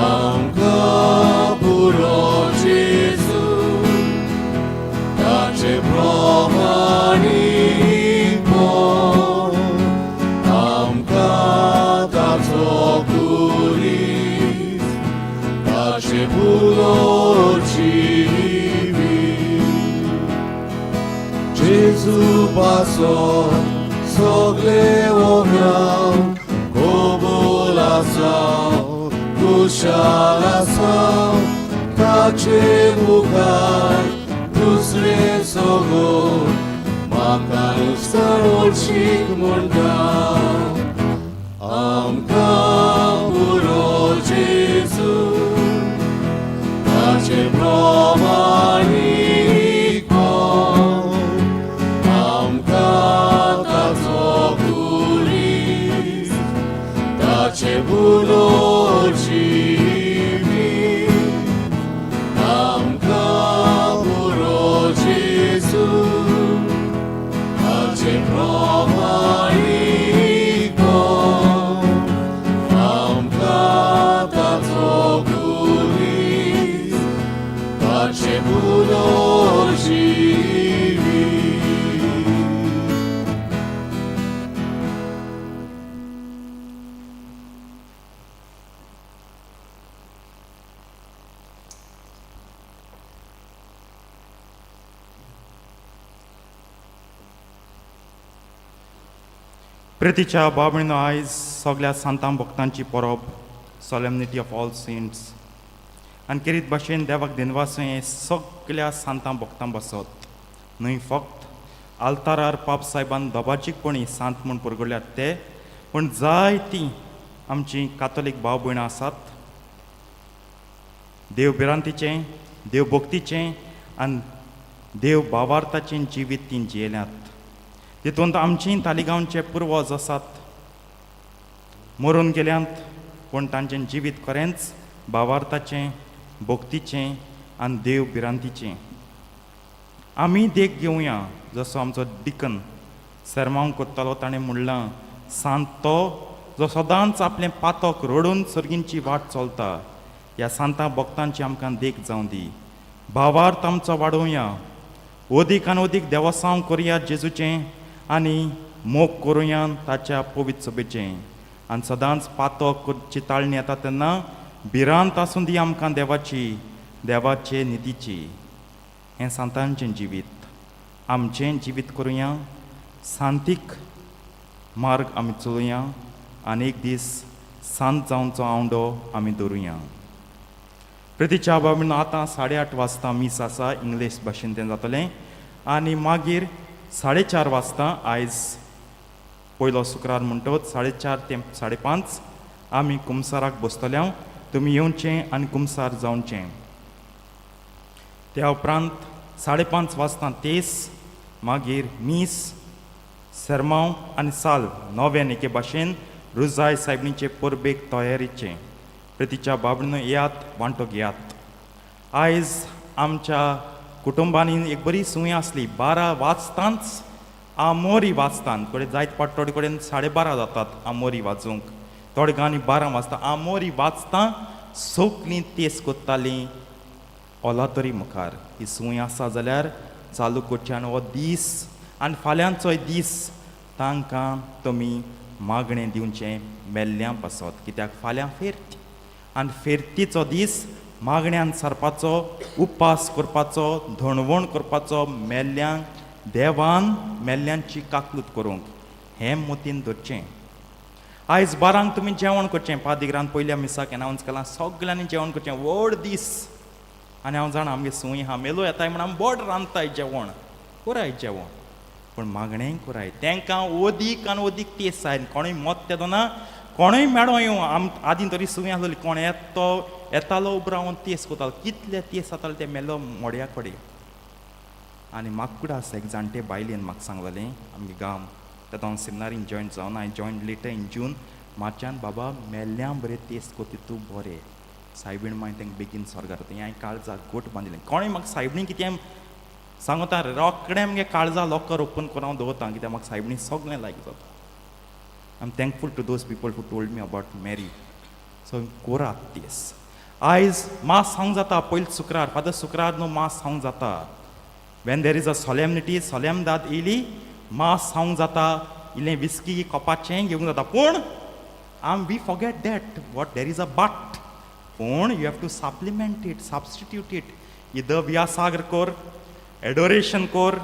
आमकां पुरो जेजू, ताचें प्रमाणीक, आमकां ताचो कुरीस, ताचें पुरो जिवीत. जेजू पासत सगळे ओंगराव कबूल आसा, खुशाल आसा, ताचे मुखार दुसरे सगळ म्हाका नुस्तें वळशीक म्हणटा. आमकां पुरो जेजू, ताचे प्रमाणीक, आमकां ताचो कुरीस, ताचें पुरो जिवीत. आमकां पुरो जेजू, ताचें प्रमाणीक, आमकां ताचो कुरीस, ताचें पुरो जिवीत. प्रितीच्या बाबणीनो, आयज सगल्या सांतां भक्तांची परब, सोलेमनिटी ऑफ ऑल सेंट्स. आनी केरीत भाशेन देवाक दिनवास हें सगल्या सांतां भक्तां बसत न्हय फक्त आल्तारार पाप सायबान दबाजीकपणी सांत म्हूण परगडल्यात ते, पूण जायतीं आमचीं कातोलीक भाव भयणां आसात, देव भिरांतीचें, देव भक्तीचें आनी देव भावार्थाचें जिवीत तीं जियेल्यात. तितूंत आमची तालिगांवचे पुर्वज आसात, मरून गेल्यात, पूण तांचें जिवीत खरेंच भावार्थाचें, भक्तीचें आनी देव भिरांतीचें. आमी देख घेवया, जसो आमचो डिकन सेरमांव करतालो, ताणें म्हणलां, सांत तो जो सदांच आपलें पातक रडून सर्गींची वाट चलता. ह्या सांतां भक्तांची आमकां देख जावं दी. भावार्थ आमचो वाडोवया, अदीक आनी अदीक देवसांव करुया जेजूचें आनी मोग करुया ताच्या पवित्र सभेचें. आनी सदांच पातक करची ताळणी येता तेन्ना भिरांत आसूं दी आमकां देवाची, देवाचे नितीची. हें सांतांचें जिवीत, आमचें जिवीत करुया. सांतीक मार्ग आमी चलुया आनी एक दीस सांत जावचो आवंडो आमी दवरुया. प्रितीच्या बाबा, आतां 8:30 वाजता मीस आसा, इंग्लीश भाशेन तें जातलें आनी मागीर 4:30 वाजता आयज. पयलो शुक्रार म्हणटच 4:30 ते 5:30 आमी कुमसाराक बसतले. तुमी येवचें आनी कुमसार जावचें. त्या उपरांत 5:30 वाजता तेस, मागीर मीस, सेरमांव आनी साल नव्यान एके भाशेन रुजाय सायबणीचे परबेक तयारीचें. प्रितीच्या बाबणो येयात, वांटो घेयात. आयज आमच्या कुटुंबांनी एक बरी संवय आसली, 12 वाजतांच आमोरी वाजतान कडेन जायत पाट थोडे कडेन 12:30 जातात आमोरी वाजोवंक, थोडे गांवांनी 12 वाजता आमोरी वाजता सगलीं तेस कोत्तालीं ओलातरी मुखार. ही संवय आसा जाल्यार चालू करची आनी हो दीस आनी फाल्यांचोय दीस तांकां तुमी मागणें दिवचें मेल्ल्यां पासत, कित्याक फाल्यां फेर्त आनी फेर्तीचो दीस मागण्यान सारपाचो, उपास करपाचो, धणवण करपाचो, मेल्ल्यांक देवान मेल्ल्यांची काकलूत करूंक हें मोतीन धरचें. आयज 12 तुमी जेवण करचें. पादिग्रान पयल्या मिसाक एनावन्स केलां, सगल्यांनी जेवण करचें, व्हड दीस. आनी हांव जाणा आमगे संवय आहा, मेलो येताय म्हण आमी बोड रांदताय जेवण, कोराय जेवण, पूण मागणेंय कोराय. तेंकां ओदीक आनी ओदीक तेस जाय. कोणूय मत येतना कोणूय मेळो येवं, आम आदीं तरी संवय आसलोली, कोण येतो येतालो उबो रावन तेस कोतालो, कितले तेस जाताले ते मेलो मोड्या कडेन. आनी म्हाका आसा एक जाणटे बायलेन म्हाका सांगलेलें, आमगे गांव तेतून हांव सेमिनारीन जॉयन जावन, I join later in June, मार्चान, बाबा मेल्ल्या बरें तेस कोती तूं बरें, सायबीण मागीर तांकां बेगीन स्वर्गार वता. हांवें काळजाक गोट बांदिलें. कोणूय म्हाका सायबणी कितें सांगता रोखडें मगे काळजा लॉकर ओपन करून हांव दवरता, कित्याक म्हाका सायबणी सगळें लायक जाता. I am thankful to those people who told me about Mary. So कोरात तेस. आयज मास सांग जाता पयलीं शुक्रार, फादर शुक्रार न्हू मास सांग जाता. When there is a solemnity, सोलेमदाद येयली मास सांग जाता, इल्लें विस्की कोपाचें घेवंक जाता, पूण आम we forget that what there is a but, पूण you have to supplement it, substitute it. Either Via Sacra कोर, एडोरेशन कोर,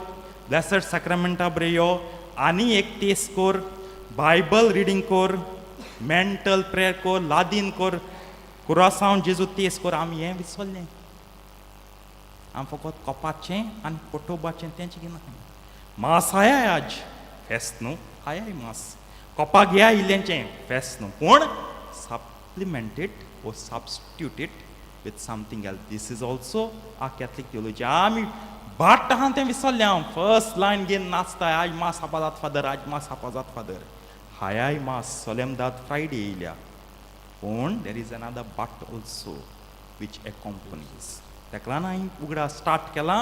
ब्लेसड सॅक्रामेंटा बरे यो आनी एक तेस कोर, बायबल रिडींग कोर, मेंटल प्रेयर कोर, लादीन कोर, कुरासांव जेजू तेस कोर. आमी हें विसरलें. आमी फकत कोपाचें आनी पोटोबाचें तेंच घेना. मास आयाय आज फेस्त न्हू, आयाय मास कोपाक घेया इल्लेंचें फेस्त न्हू, पूण supplement it or substitute it with something else. This is also a Catholic theology. आमी बाट आहा तें विसरलें. हांव फर्स्ट लायन घेवन नाचताय, आज मास आपाजात फादर, आज मास आपाजात फादर. हायाय मास सोलेमदाद फ्रायडे येयल्या, पूण there is another but also which accompanies. तेका लागून हांवें उगडा स्टार्ट केलां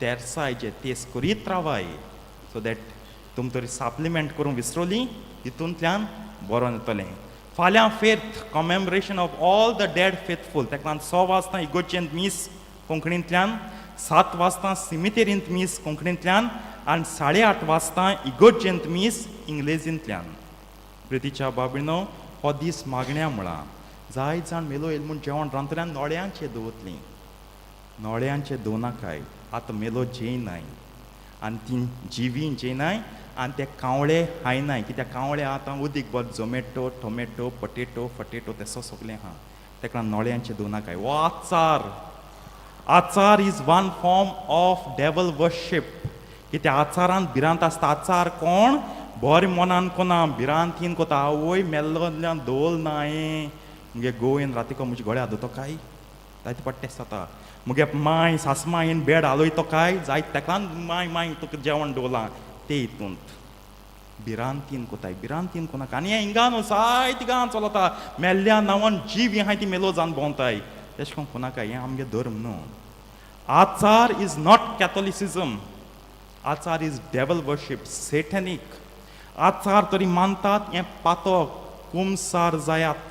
तेरसायचे तेस करीत रावाय, सो that तुम तरी सप्लिमेंट करूंक विसरोली हितूंतल्यान बरोवन येतलें. फाल्यां फेर्त, commemoration of all the dead faithful. तेका लागून 6 वाजता इगोर्जेंत मीस कोंकणींतल्यान, 7 वाजता सिमितेरींत मीस कोंकणींतल्यान आनी 8:30 वाजता इगोर्जेंत मीस इंग्लेजींतल्यान. प्रितीच्या बाबीनो, हो दीस मागण्या म्हळां. जायत जाण मेलो येयल म्हूण जेवण रांदतल्यान नोळ्यांचे दवरतलीं, नोळ्यांचे दवरनाकाय. आतां मेलो जेयनाय आनी ती जिवी जेयनाय आनी ते कावळे खायनाय, कित्याक कावळे आतां उदीक बरो झोमॅटो, टोमॅटो, पटेटो, फटेटो तेसो सगलें आहा. तेका लागून नोळ्यांचे दवरनाकाय. हो आचार, आचार is one form of devil worship, कित्याक आचारान भिरांत आसता. आचार कोण बरें मनान कोना, भिरांतीन कोता. आवय मेल्लोल्यान दवरल ना हांयें, मुगे गोंयन रातीको म्हज्या गळ्या धरतो काय, जायते फावट तें जाता. मुगे माय सासमायन बेड हालयतो काय, जायत तेका लागून माय माय तुका जेवण दवरलां ते हितूंत भिरांतीन कोताय. भिरांतीन कोनाका. आनी हें हिंगा न्हू, जायती गांवां चलता, मेल्ल्या नांवान जीव आहाय ती मेलो जावन भोंवताय. तेशें करून कोनाका. हें आमगे धर्म न्हू. आचार is not Catholicism. आचार is devil worship, satanic. आचार तरी मानतात हें पातक. कुमसार जायात.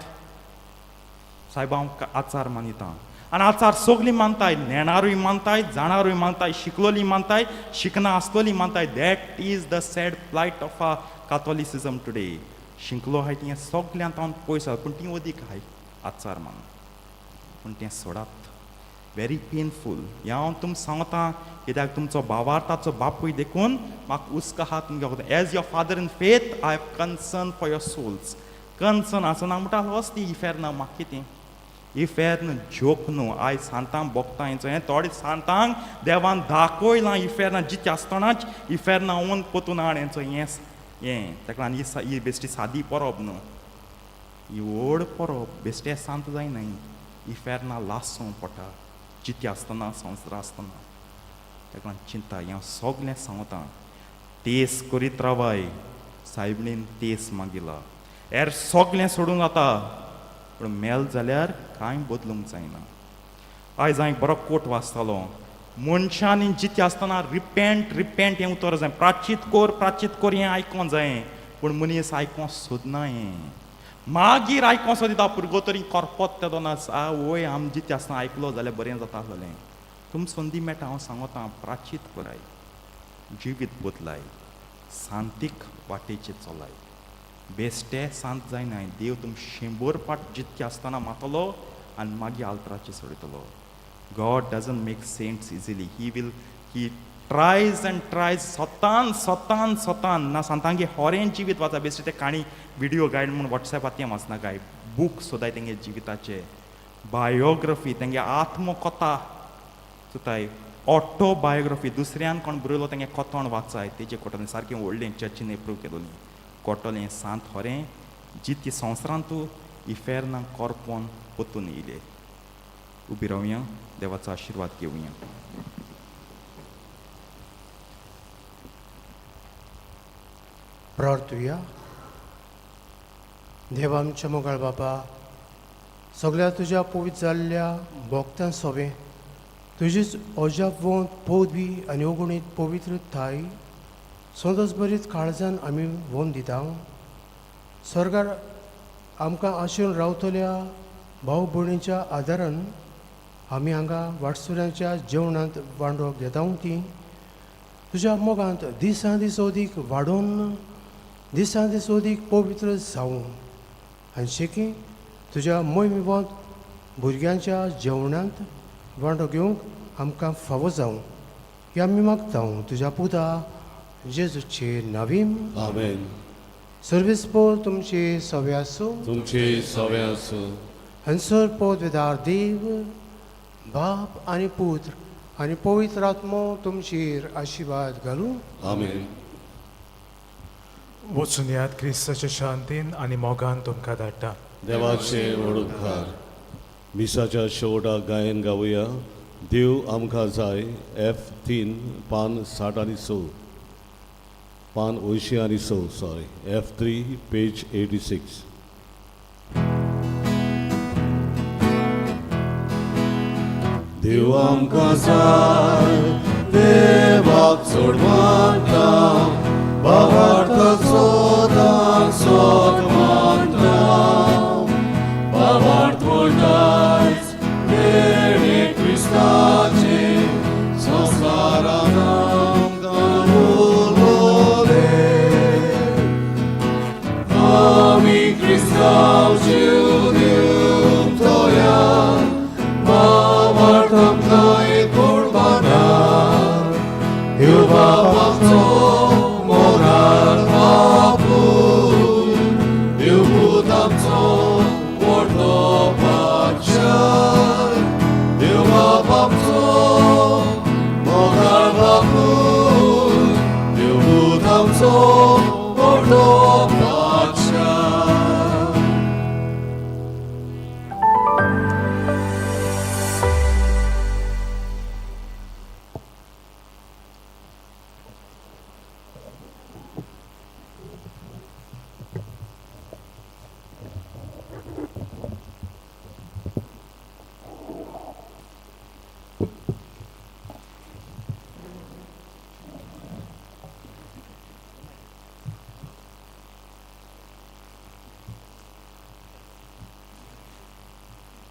सायबा, हांव आचार मानिता आनी आचार सगळीं मानताय, नेणारूय मानताय, जाणारूय मानताय, शिकलोली मानताय, शिकना आसलोली मानताय. That is the sad plight of a Catholicism today. शिकलो आहाय तें सगळ्यां तावन पयस आहा, पूण ती अदीक आहाय आचार मान, पूण तें सोडात. व्हेरी पेनफूल हें हांव तुमकां सांगता, कित्याक तुमचो भावार्थाचो बापूय देखून म्हाका हुस्को आहा तुमगे. As your father in faith, I have concern for your souls. Concern आसना म्हणटा वच ती इफेर्न. म्हाका कितें इफेर्न जोक न्हू. आयज सांतांक भोगता हें थोडे सांतांक देवान दाखयलां इफेर्ना, जिते आसतनाच इफेर्ना वोन पोतून हाड हेंचो हें. हें ताका लागून ही ही बेश्टी सादी परब न्हू, ही व्हड परब. बेश्टे सांत जायना, इफेर्ना लासूं पडटा जिती आसतना, संवसार आसतना. ताका लागून चिंता हें सगलें सांगता, तेस करीत रावाय. सायबणीन तेस मागिला, हेर सगलें सोडूंक जाता पूण मेल जाल्यार कांय बदलूंक जायना. आयज हांव एक बरो कोट वाचतालो, मनशांनी जिते आसतना रिपेंट रिपेंट हें उतर जाय, प्राचीत कोर प्राचीत कोर हें आयकोंक जाय, पूण मनीस आयकोंक सोदना. हें मागीर आयकोंक सोदिता, पुरगो तरी करपत तेदोना आ वय आम जिते आसतना आयकलो जाल्यार बरें जाता आसलें. तुम संदी मेळटा हांव सांगता, प्राचीत कराय, जिवीत बदलाय, सांतीक वाटेचेर चलाय. बेश्टे सांत जायनाय, देव तुम 100 पाट जितके आसतना मातलो आनी मागीर आल्तराचेर सोडयतलो. God doesn't make saints easily. He tries and tries, सतान सतान सतान ना सांतांगे होरें जिवीत वाचा. बेश्टे ते काणी विडियो गायड म्हूण वॉट्सॅपार तें वाचनाकाय, बूक सोदाय तेंगे जिविताचे, बायोग्राफी, तेंगे आत्मकथा सोदाय, ऑटोबायोग्राफी, दुसऱ्यान कोण बरयलो तेंगे कथोण वाचाय, तेजे कोटलें सारकें व्हडलें चर्चीन एप्रूव केलोलें कोटलें सांत होरें जिती संवसारांतू इफेर्ना कोरपोन पोतून येयले. उबी रावया, देवाचो आशिर्वाद घेवया. प्रार्थुया. देवा आमच्या मोगाळ बापा, सगळ्या तुज्या पवित्र जाल्ल्या भोक्तां सोबें तुजीच अजापवंत पदवी आनी अगुणीत पवित्रताय सदोस बरीच काळजान आमी वोन दिता. स्वर्गार आमकां आशेन रावतल्या भाव भयणीच्या आदारान आमी हांगा वाटसुऱ्यांच्या जेवणांत वांटो घेता. ती तुज्या मोगांत दिसान दीस अदीक वाडोवन दिसान दीस अदीक पवित्र जावं आनी शेकी तुज्या मोहिमेवंत भुरग्यांच्या जेवणांत वांटो घेवंक आमकां फावो जावं हे आमी मागता तुज्या पुता जेजूचे नवीन. आमेन. सर्वेस्पोर तुमचे सवे आसूं. तुमचे सवे आसूं. हंसर पदवेदार देव बाप आनी पुत्र आनी पवित्र आत्मो तुमचेर आशिर्वाद घालूं. आमेन. वचून याद, क्रिस्ताच्या शांतीन आनी मोगान तुमकां धाडटा. देवाचे व्हड उपकार. मिसाच्या शेवटाक गायन गावया, देव आमकां जाय, F 3, पान 66, पान 86, सॉरी, F 3, page 86. देव आमकां जाय, देवाक चड मानता, बाबार्थाचो दान सोद मानता, बाबार्थ म्हणटाच देणे क्रिस्ताचे संवसारान आमकां उलोवले. आमी क्रिस्तांव जीव दिवंक तयार, बाबार्थ आमकां एक कुर्बाना, देव बाप आमचो मोगाळ बापूय, देव पूत आमचो व्हडलो पातशाय, देव बाप आमचो मोगाळ बापूय, देव पूत आमचो व्हडलो.